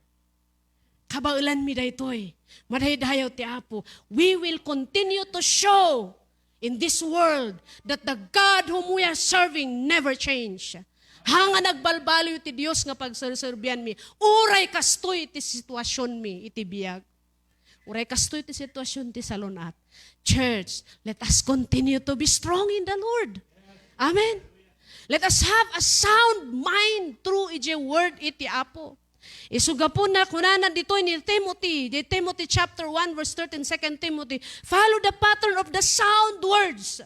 kabaelanmi daytoy." Madaydayaw ti Apo. We will continue to show in this world that the God whom we are serving never change. Haan nga nagbalbaliw ti Dios nga pagserserbianmi, uray kastoy ti situasionmi iti biag. Uray kastoy ti situasion ti salun-at. Church, let us continue to be strong in the Lord. Amen. Let us have a sound mind through iti word iti Apo. Isu gapuna, kunana ditoy ni Timothy, di Timothy chapter one, verse thirteen, Second Timothy, "Follow the pattern of the sound words."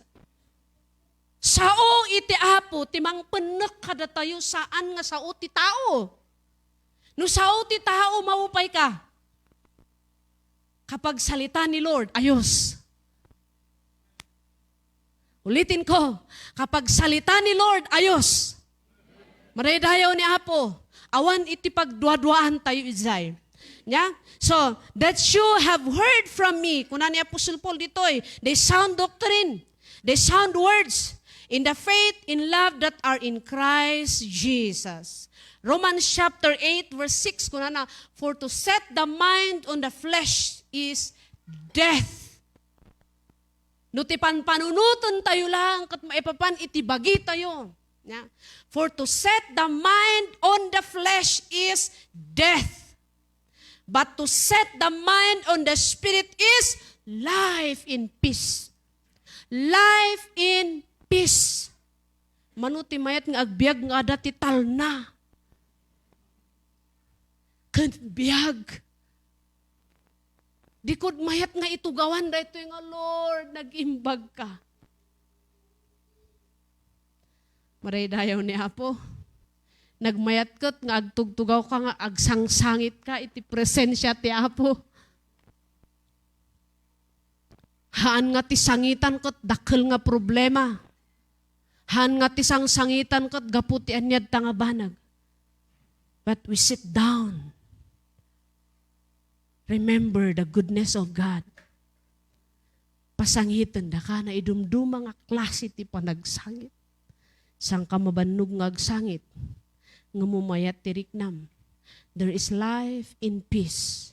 Sao iti Apo ti mangpennek kadatayo, saan nga sao ti tao. No sao ti tao, maupay ka. Kapag salita ni Lord, ayos. Ulitin ko, kapag salita ni Lord, ayos. Madaydayaw ni Apo, awan iti pagduaduaan tayo idiay. Nya? So, that you have heard from me, kuna ni Apostle Paul ditoy, the sound doctrine, the sound words, in the faith, in love that are in Christ Jesus. Romans chapter eight, verse six, kunana, "For to set the mind on the flesh is death." No ti panpanunoten tayo lang ket maipapan iti bagi tayo. Nya? "For to set the mind on the flesh is death, but to set the mind on the spirit is life in peace." Life in peace. Mano ti mayat nga agbiag nga adda ti talna ken biag? Dikod mayat nga itugawan daytoy nga, "Lord, nag-imbag ka." Madaydayaw ni Apo. Nagmayat ket nga agtugtugaw ka, nga agsangsangitan ka iti presensia ti Apo. Haan nga ti sangitan ket dakkel nga problema. Haan nga ti sangsangitan ket gapu ti aniadta nga banag. But we sit down. Remember the goodness of God. Pasangitendaka, naidumduma nga klase ti panagsangit. Saan ka mabannog nga agsangit, ngem mayat ti riknam. There is life in peace.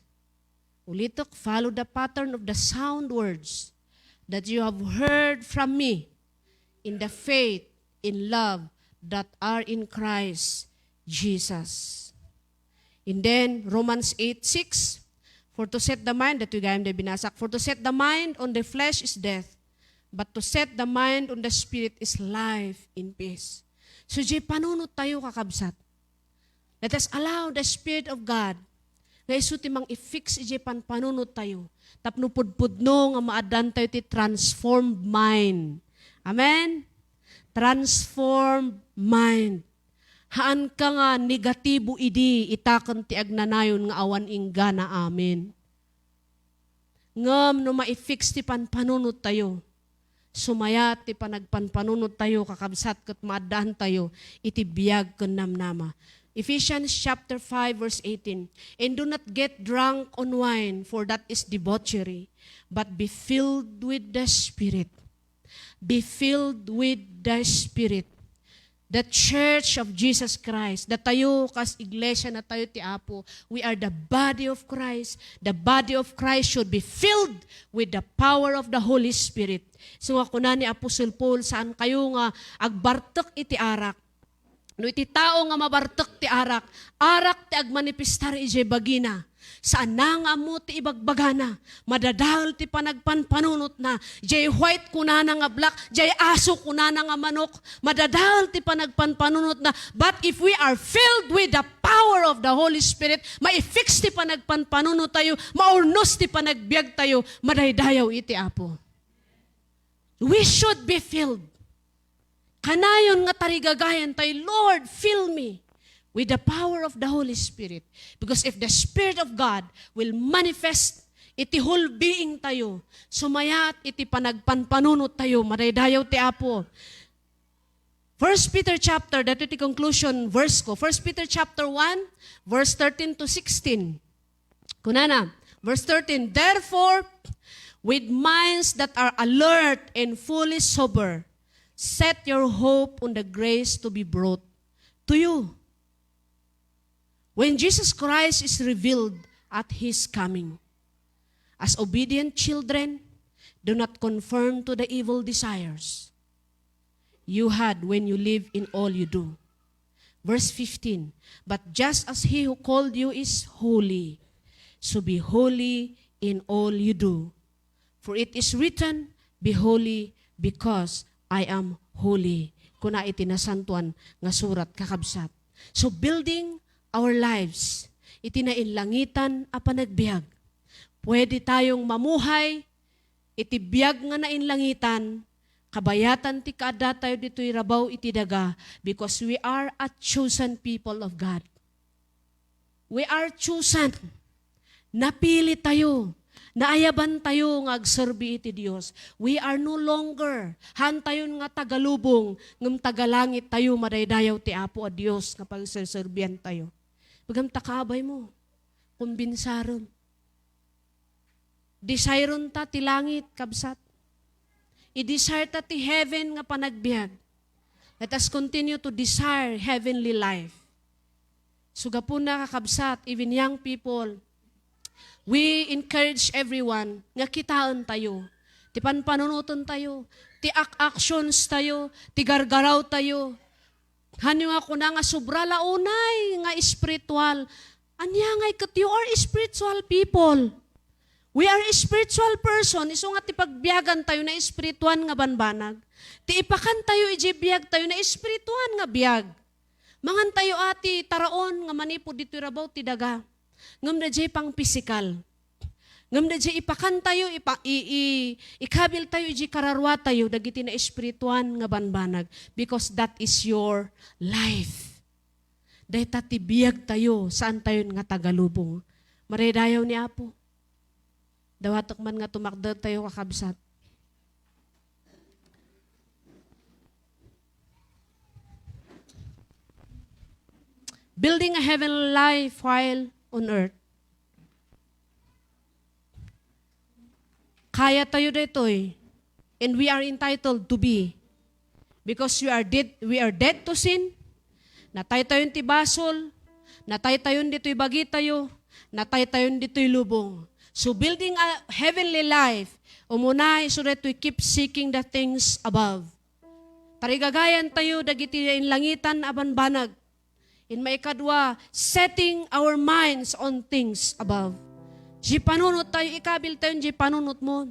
Ulitek, follow the pattern of the sound words that you have heard from me in the faith, in love that are in Christ Jesus. And then, Romans eight six, "For to set the mind," daytoy gayam ti binasak, "For to set the mind on the flesh is death, but to set the mind on the spirit is life in peace." So, diay panunot tayo, kakabsat. Let us allow the Spirit of God nga isu ti mang-i-fix idiay panpanunot tayo. Tapno pudpudno nga maaddan tayo ti transformed mind. Amen? Transformed mind. Haan ka nga negatibo idi itaken ti agnanayon nga awan inggana. Amen. Ngem no mai-fix ti panpanunot tayo, sumayat ti panagpanpanunot tayo, kakabsat, ket maaddaan tayo iti biag ken namnama. Ephesians chapter five, verse eighteen, "And do not get drunk on wine, for that is debauchery, but be filled with the Spirit." Be filled with the Spirit. The Church of Jesus Christ, datayo kas iglesia na tayo ti Apo, we are the body of Christ. The body of Christ should be filled with the power of the Holy Spirit. So nga kuna ni Apostle Paul, saan kayo nga agbartek iti arak. No iti tao nga mabartek ti arak, arak ti agmanifestar idiay bagina. Saanna nga ammo ti ibagbagana. Madadael ti panagpanpanunotna. Jay white kunana nga black, jay aso kunana nga manok. Madadael ti panagpanpanunotna. But if we are filled with the power of the Holy Spirit, mai-fix ti panagpanpanunot tayo, maurnos ti panagbiag tayo, madaydayaw iti Apo. We should be filled. Kanayon nga tarigagayan tayo, "Lord, fill me with the power of the Holy Spirit." Because if the Spirit of God will manifest iti whole being tayo, sumayat iti panagpanpanunot tayo, madaydayaw ti Apo. First Peter chapter, daytoy ti conclusion verse ko. First Peter chapter one, verse thirteen to sixteen. Kunana, verse thirteen, "Therefore, with minds that are alert and fully sober, set your hope on the grace to be brought to you when Jesus Christ is revealed at his coming. As obedient children, do not conform to the evil desires you had when you lived in all you do." Verse fifteen, "But just as he who called you is holy, so be holy in all you do. For it is written, 'Be holy, because I am holy.'" Kuna iti Nasantoan nga Surat, kakabsat. So, building our lives iti nainlangitan a panagbiag, pwede tayong mamuhay iti biag nga nainlangitan, kabayatan ti kaaddatayo ditoy rabaw iti daga, because we are a chosen people of God. We are chosen. Napili tayo. Naayaban tayo nga agserbi iti Dios. We are no longer, haan tayon nga taga-lubong, ngem taga-langit tayo, madaydayaw ti Apo a Dios nga pagserserbian tayo. Pagam ta kaabay mo, kumbinsarem. Desire-ta ti langit, kabsat. I-desire ta ti heaven nga panagbiag. Let us continue to desire heavenly life. So, gapuna, kakabsat, even young people, we encourage everyone nga kitaen tayo. Ti panpanunoten tayo, ti ak-, actions tayo, ti gargaraw tayo. Hanyo nga kuna nga sobra la unay nga espiritual. Ania ngay ket you are spiritual people. We are spiritual person, isu nga ti pagbiagan tayo na espirituan nga banbanag. Ti ipakan tayo iti biag tayo na espirituan nga biag. Mangan tayo a ti taraon nga manipud ditoy rabaw ti daga. Ngem daydiay pang pisikal. Ngem daydiay ipakan tayo, ipa-, i-, i-, ikabil tayo iti kararua tayo dagiti naespirituan nga banbanag, because that is your life. Dayta ti biag tayo, saan tayon nga taga-lubong. Madaydayaw ni Apo. Dawatek man nga tumakder tayo, kakabsat. Building a heavenly life while on earth. Kaya tayo daytoy, and we are entitled to be. Because we are dead, we are dead to sin. Natay tayon ti basol, natay tayon ditoy bagi tayo, natay tayon ditoy lubong. So building a heavenly life, umuna, isu daytoy keep seeking the things above. Tarigagayan tayo dagiti nainlangitan a banbanag. In maikadua, setting our minds on things above. Di panunot tayo, ikabil tayo, di panunot mo.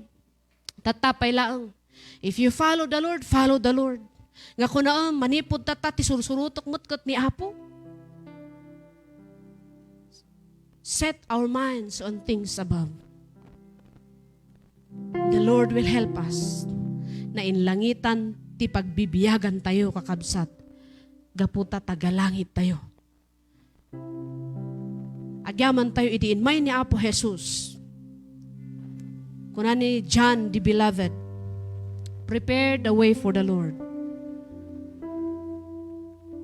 Tattapay laeng. If you follow the Lord, follow the Lord. Nga kunaem, manipud tatta ti sursurotek met ket ni Apo. set our minds on things above. The Lord will help us. Nainlangitan ti pagbibiagantayo, kakabsat, gapu ta tagalangit tayo. Agyaman tayo idi inmay ni Apo Jesus. Kuna ni John the Beloved, "Prepare the way for the Lord.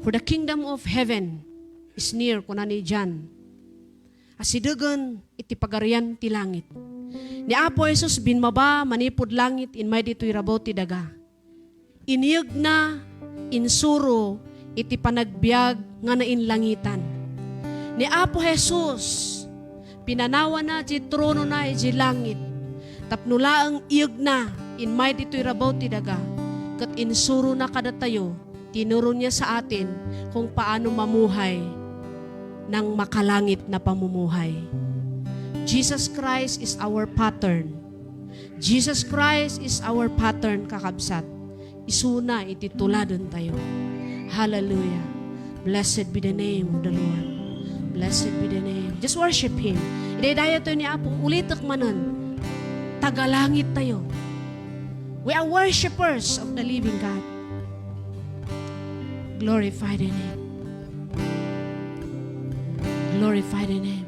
For the kingdom of heaven is near," kuna ni John. Asidegen iti Pagarian ti langit. Ni Apo Jesus bimmaba manipud langit, inmay ditoy rabaw ti daga. Inyegna, insuro iti panagbiag nga nainlangitan. Ni Apo Jesus, pinanawana ti tronona idiay langit, tapno laeng iyegna, inmay ditoy rabaw ti daga, ket insurona kadatayo, tinuro niya sa atin kung paano mamuhay ng makalangit na pamumuhay. Jesus Christ is our pattern. Jesus Christ is our pattern, kakabsat. Isuna iti tuladen tayo. Hallelujah. Blessed be the name of the Lord. Blessed be the name. Just worship Him. Idaydayaw tayo ni Apo. Ulitek manen. Tagalangit tayo. We are worshipers of the living God. Glorify the name. Glorify the name.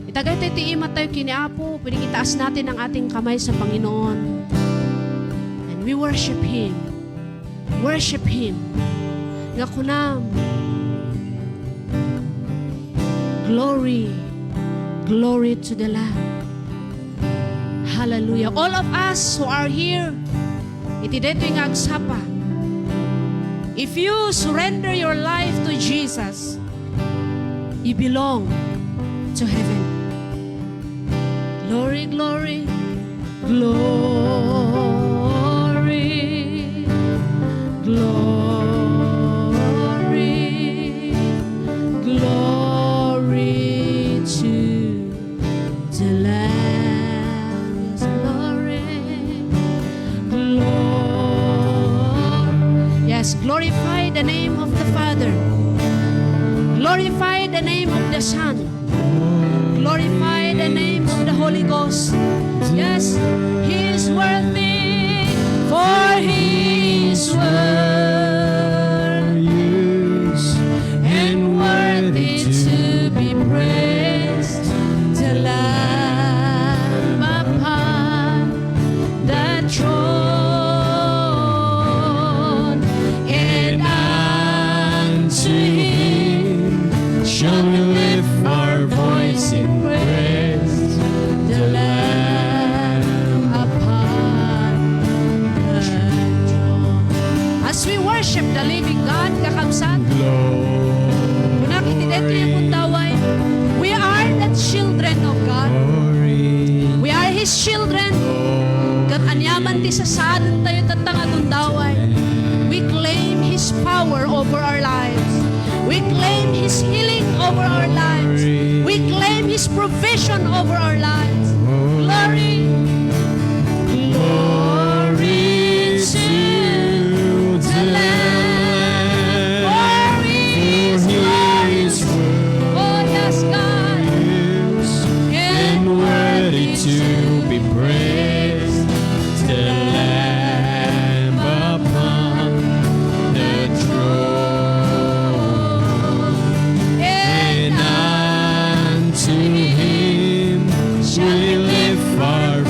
Itagay tayo ti imat tayo kini Apo, pwedeng itaas natin ang ating kamay sa Panginoon. And we worship Him. Worship Him. Nga kunam, "Glory, glory to the Lamb." Hallelujah. All of us who are here, iti daytoy nga agsapa, if you surrender your life to Jesus, you belong to heaven. Glory, glory, glory, glory, glory to the Lamb. Yes, glory, glory. Yes, glorify the name of the Father. Glorify the name of the Son. Glorify the name of the Holy Ghost. Yes, He is worthy, for He is worthy and worthy to be praised. The Lamb upon the throne, and unto Him shall we lift our voice in praise. The Lamb upon the throne. As we worship the living God, kakabsat, kunak iti daytoy a gundaway, we are the children of God. We are His children. Ket aniaman ti sasaanen tayo tatta nga gundaway, we claim His power over our lives. We claim His healing over our lives. We claim His provision over our lives. Glory. Glory to the Lamb. For He is worthy. Oh, yes, God. And worthy to be praised. The Lamb upon the throne. And unto Him we lift our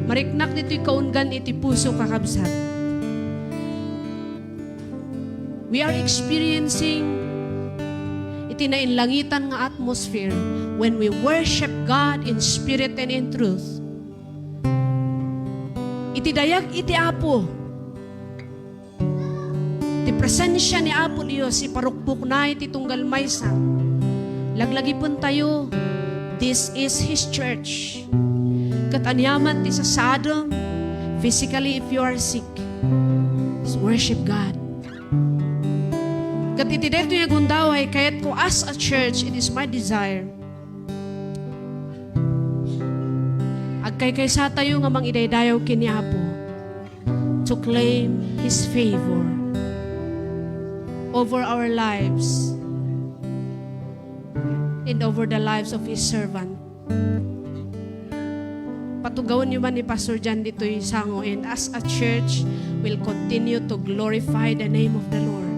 Mariknak ditoy kaunggan iti puso, kakabsat. We are experiencing iti nainlangitan nga atmosphere when we worship God in spirit and in truth. Iti dayag iti Apo, ti presensia ni Apo Dios iparukbokna iti tunggal maysa. Laglagipentayo, this is His church. Ket aniaman ti sasaadem, physically if you are sick, worship God. Ket iti daytoy nga gundaway, kayatko as a church, it is my desire. Agkaykaysa tayo nga mangidaydayaw ken ni Apo to claim His favor over our lives and over the lives of His servant. Patugawenyo man ni Pastor John ditoy sango, and as a church, we'll continue to glorify the name of the Lord.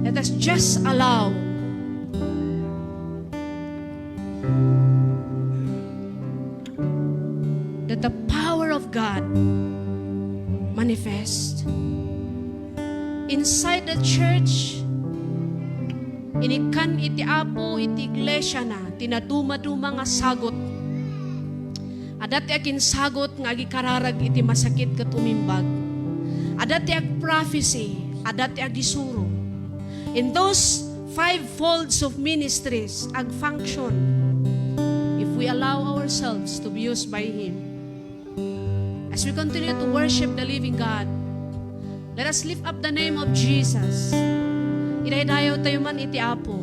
Let us just allow that the power of God manifest inside the church. Inikkan iti Apo iti iglesiana ti nadumaduma nga sagut. Adda ti aginsagut nga agikararag iti masakit ket umimbag. Adda ti agprophecy, adda ti agisuro. In those five folds of ministries, agfunction if we allow ourselves to be used by Him. As we continue to worship the living God, let us lift up the name of Jesus. Idaydayaw tayo man iti Apo.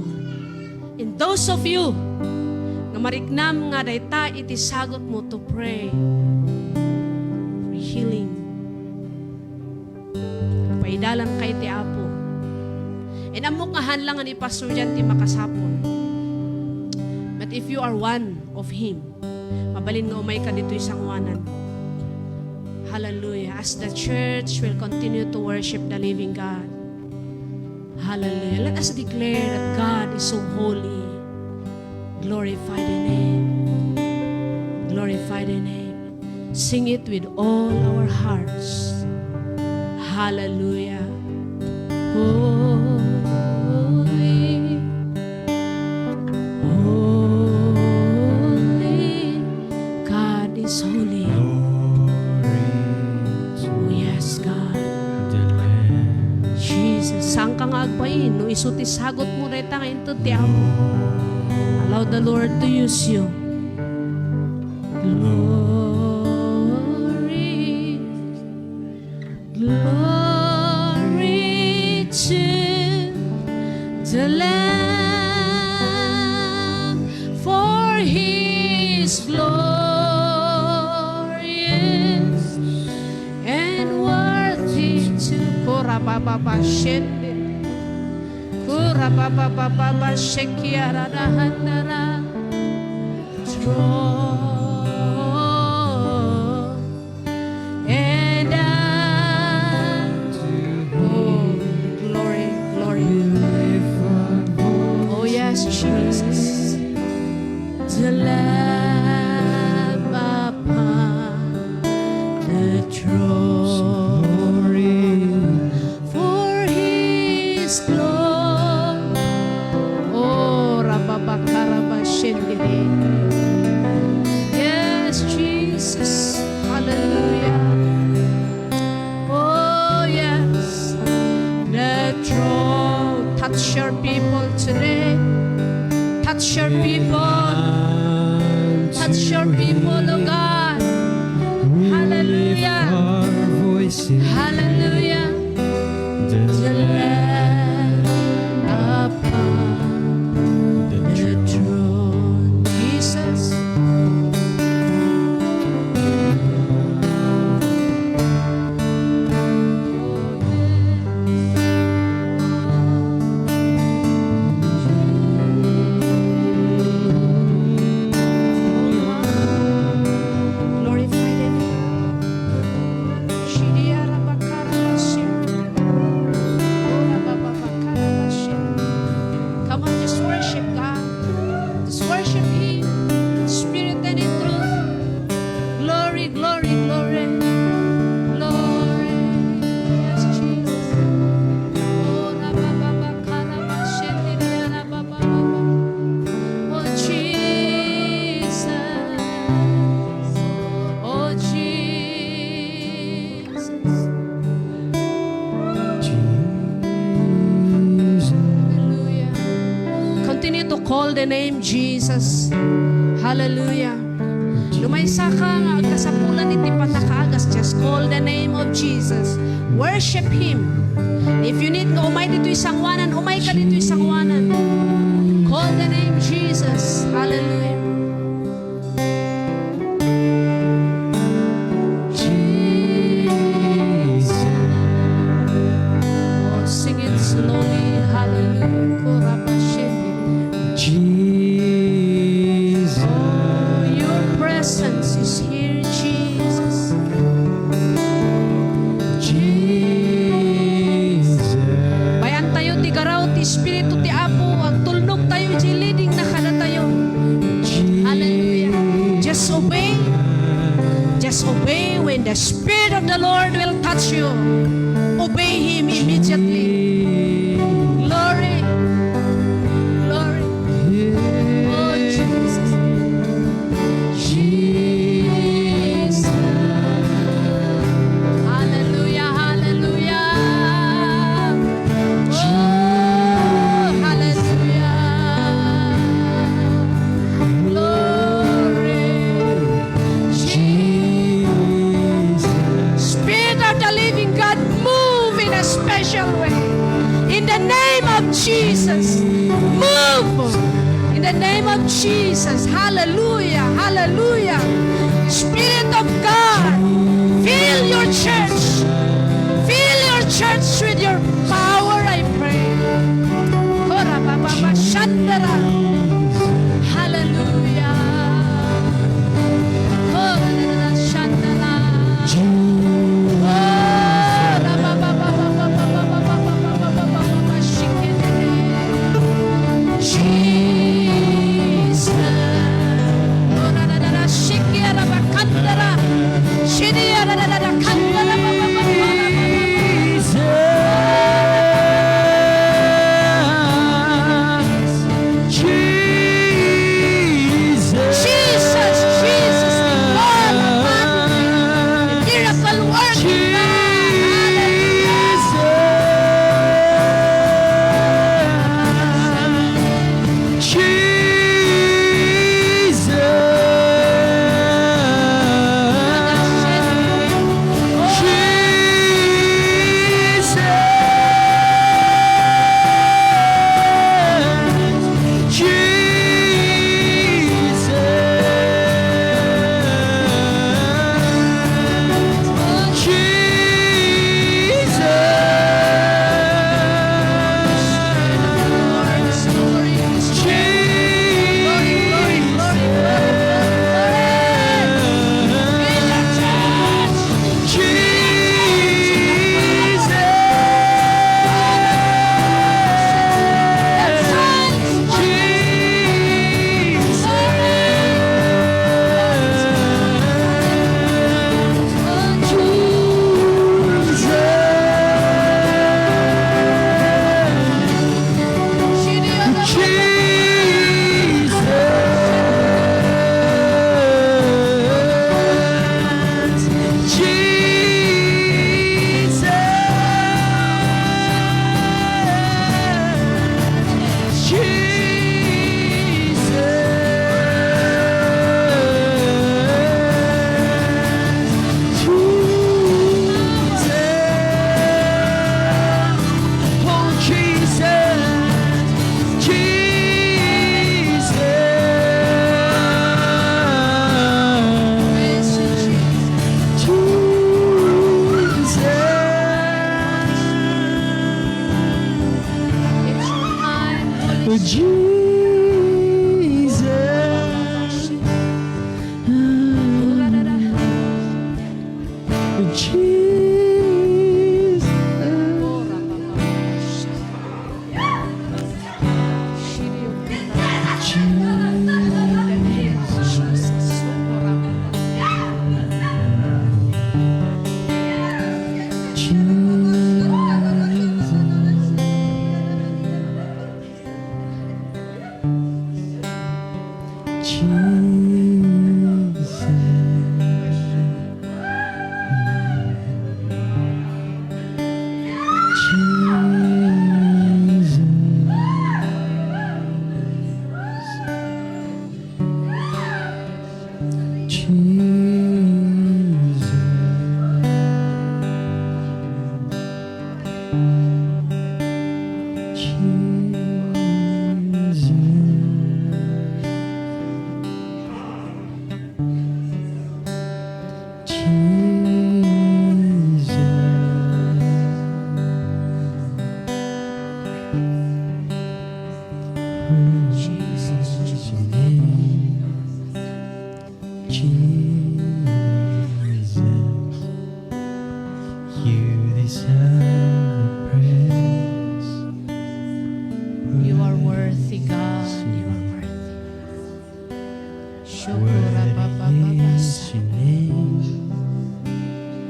And those of you nga mariknam nga dayta iti sagutmo to pray for healing, paidalanka iti Apo. And ammok nga haan lang nga ni Pastor Jan ti makasapul. But if you are one of him, mabalin nga umayka ditoy sangoanan. Hallelujah. As the church will continue to worship the living God. Hallelujah. Let us declare that God is so holy. Glorify the name. Glorify the name. Sing it with all our hearts. Hallelujah. Holy, holy, God is holy. Glory to Oh, yes, God. The Lamb. Jesus, saanka nga agbain no isu ti sagutmo dayta nga inted ti Apo. Allow the Lord to use you. Glory, glory to the Lamb, for He is glorious and worthy to Kurabababa shende. Kurabababa shekiaradahandara. Throne. And I, oh, glory, glory. Oh, yes, Jesus. The Lamb upon the throne. For His glory. Oh, rababakarabashendede. Yes, Jesus. Hallelujah. Oh, yes. The throne. Touch your people today. Touch your people. Touch your people, oh God. Hallelujah. Hallelujah. The Lamb upon the throne. Jesus. the name Jesus. Hallelujah. No maysaka nga agkasapulan iti panakaagas, just call the name of Jesus. Worship Him. If you need nga umay ditoy sangoanan, umayka ditoy sangoanan. Call the name Jesus. Hallelujah. Jesus. Oh, sing it slowly. Hallelujah. Korabashende. Jesus. Oh, your presence is here, Jesus. Jesus. Bayantayo ti garaw ti Espiritu ti Apo, agtulnogtayo iti leading na kadatayo. Hallelujah. Just obey. Just obey when the Spirit of the Lord will touch you. Obey Him immediately. Glory. Glory. Oh, Jesus. Jesus. Hallelujah, hallelujah. Oh, hallelujah. Glory. Jesus. Spirit of the living God, move in a special way. In the name of Jesus, move. In the name of Jesus, hallelujah, hallelujah. Spirit of God, fill your church. Fill your church with your power, I pray. Kora baba bashandara. Hallelujah. Kora dada shandara. Kora baba baba baba baba baba baba baba baba shikere. Jesus. Kora dada shikere.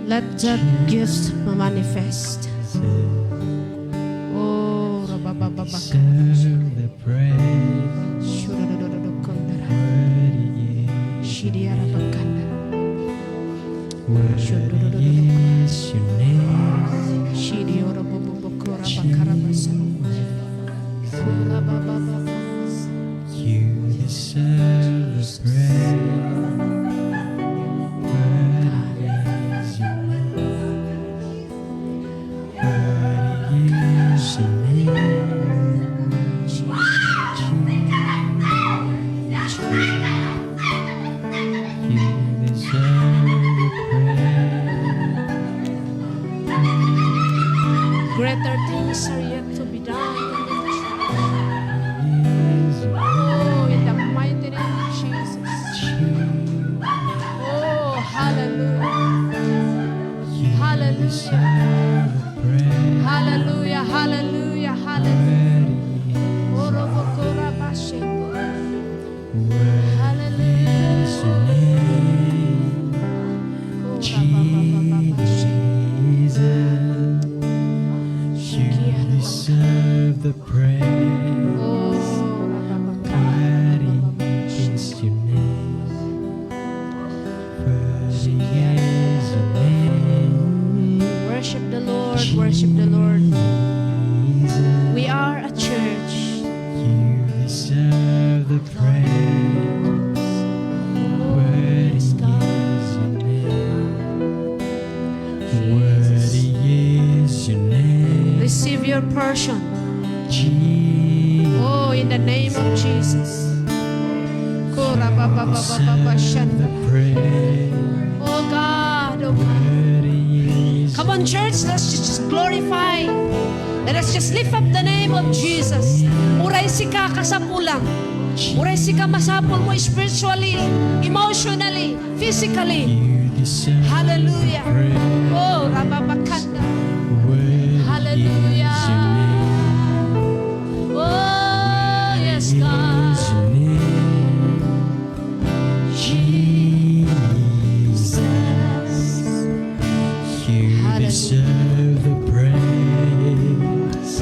Let that gift manifest. Oh, rababababaka. Deserve the praise. Shurururururukundara. Worthy is Shidiarabakanda. Worthy is your name. Shidioroboboboko rabakarabasa. Kurababababa. You deserve the praise. Worthy is your name. Worthy is your name. You deserve the praise. Greater things are yet to be done. Oh, in the mighty name of Jesus. Oh, hallelujah. Hallelujah. Hallelujah, hallelujah, hallelujah. Orobokorabashende. Hallelujah. Jesus, you deserve the praise. Worthy is your name. Worthy is your name. Worship the Lord, worship the Lord. Jesus. We are a church. You deserve the praise. Worthy is your name. Worthy is your name. Receive your portion. Jesus. Oh, in the name of Jesus. Kurabababababashanda. Deserve the praise. Oh God, oh God. Worthy is. Come on, church, let's just glorify. Let us just lift up the name of Jesus. Uray sika kasapulan. Uray sika masapul mo spiritually, emotionally, physically. You deserve. Hallelujah. Praise. Oh, rababakanda. Worthy. Hallelujah. Is your name. Oh, yes, God. Worthy is your name. Jesus, you. Hallelujah. Deserve the praise.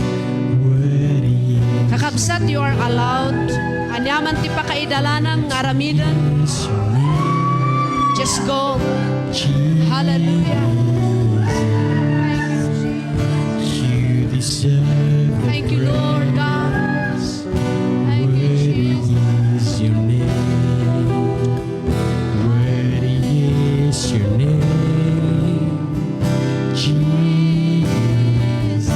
Worthy. Kakabsat, you are allowed. Ania man ti pakaidalanam nga aramiden. Just go. Hallelujah. You deserve the. Thank you, Lord God. Praise. Thank you, Jesus. Worthy is your name. Worthy is your name, Jesus.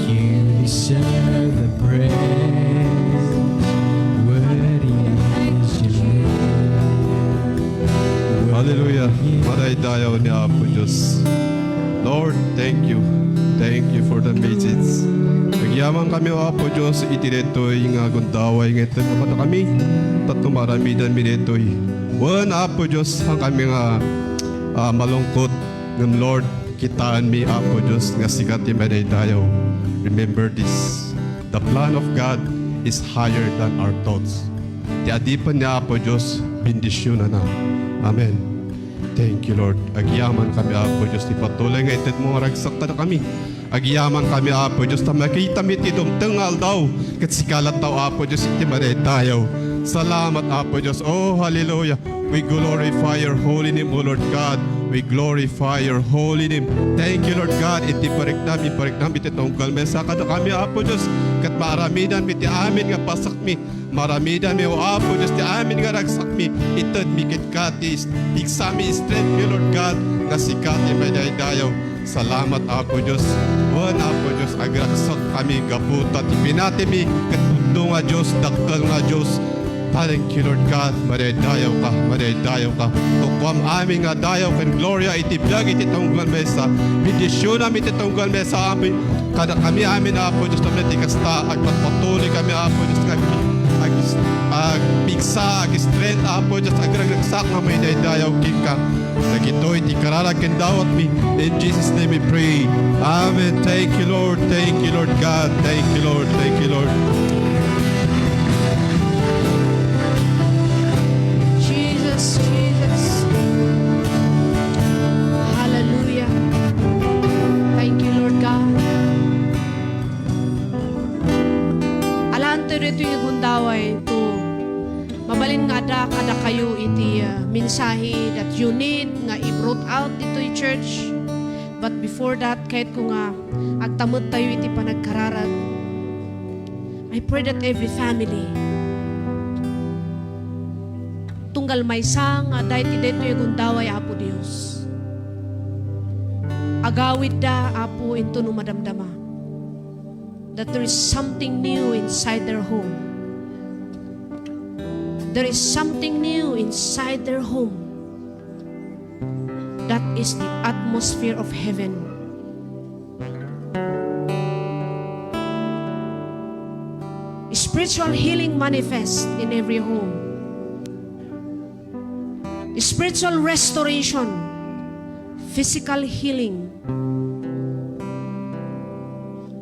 You deserve the praise. Worthy is your name. Hallelujah. Madaydayaw ni Apo Dios. Lord, thank you. Thank you for the message. Agyamankami, Apo Dios, iti daytoy nga gundaway nga ited mo kadakami, tapno maaramidanmi daytoy. Wen, Apo Dios, saankami nga, ah, malungkot, ngem Lord, kitaenmi, Apo Dios, nga sika ti madaydayaw. Remember this, the plan of God is higher than our thoughts. Ti adipen ni Apo Dios, bendisionana. Amen. Thank you, Lord. Agyamankami, Apo Dios, ti patuloy nga ited mo nga ragsak kadakami. Agyamankami, Apo Dios, ta makitami ti dumteng nga aldaw. Ket sika latta, Apo Dios, iti madaydayaw. Salamat, Apo Dios. Oh, hallelujah. We glorify your holy name, O Lord God. We glorify your holy name. Thank you, Lord God, iti pariknam, impariknam iti tunggal maysa kadakami, Apo Dios. Ket maaramidanmi ti amin nga pasakmi. Maaramidanmi, O Apo Dios, ti amin nga ragsakmi. Itedmi kenka ti is-, pigsami, strength mi, Lord God, nga sika ti madaydayaw. Salamat, Apo Dios. Wen, Apo Dios, agragsakkami gapu ta ti pinatimi ket pudno nga Dios, dakkel nga Dios. Thank you, Lord God. Madaydayaw ka, madaydayaw ka. Ukuam amin nga dayaw ken gloria iti biag iti tunggal maysa. Bendisionam iti tunggal maysa amin. Kadakami amin, Apo Dios, tapno ti kasta, agpatpatuloy kami, Apo Dios, nga ag-, ag-, agpigsa, ag-strength, Apo Dios, agragsak nga madaydayaw kenka. Dagitoy ti kararag ken dawatmi. In Jesus' name we pray. Amen. Thank you, Lord. Thank you, Lord God. Thank you, Lord. Thank you, Lord. Jesus, Jesus. mensahe that you need nga i-brought out ditoy church. But before that, kayatko nga agtamedtayo iti panagkararag. I pray that every family, tunggal maysa nga adda iti daytoy a gundaway, Apo Dios, agawidda, Apo, intono madamdama that there is something new inside their home. There is something new inside their home. That is the atmosphere of heaven. Spiritual healing manifest in every home. Spiritual restoration, physical healing.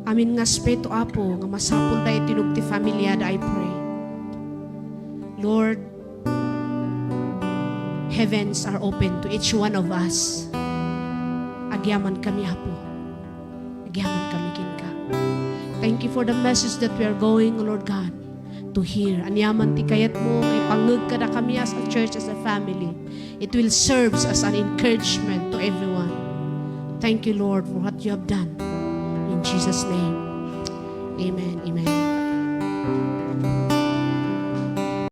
Amin nga aspeto, Apo, nga masapulda iti lub ti familiada, I pray. Lord, heavens are open to each one of us. Agyaman kami, Apo. Agyaman kami kenka. Thank you for the message that we are going, Lord God, to hear. Aniaman ti kayatmo nga ipangngeg kadakami as a church, as a family, it will serve as an encouragement to everyone. Thank you, Lord, for what you have done. In Jesus' name, amen. Amen.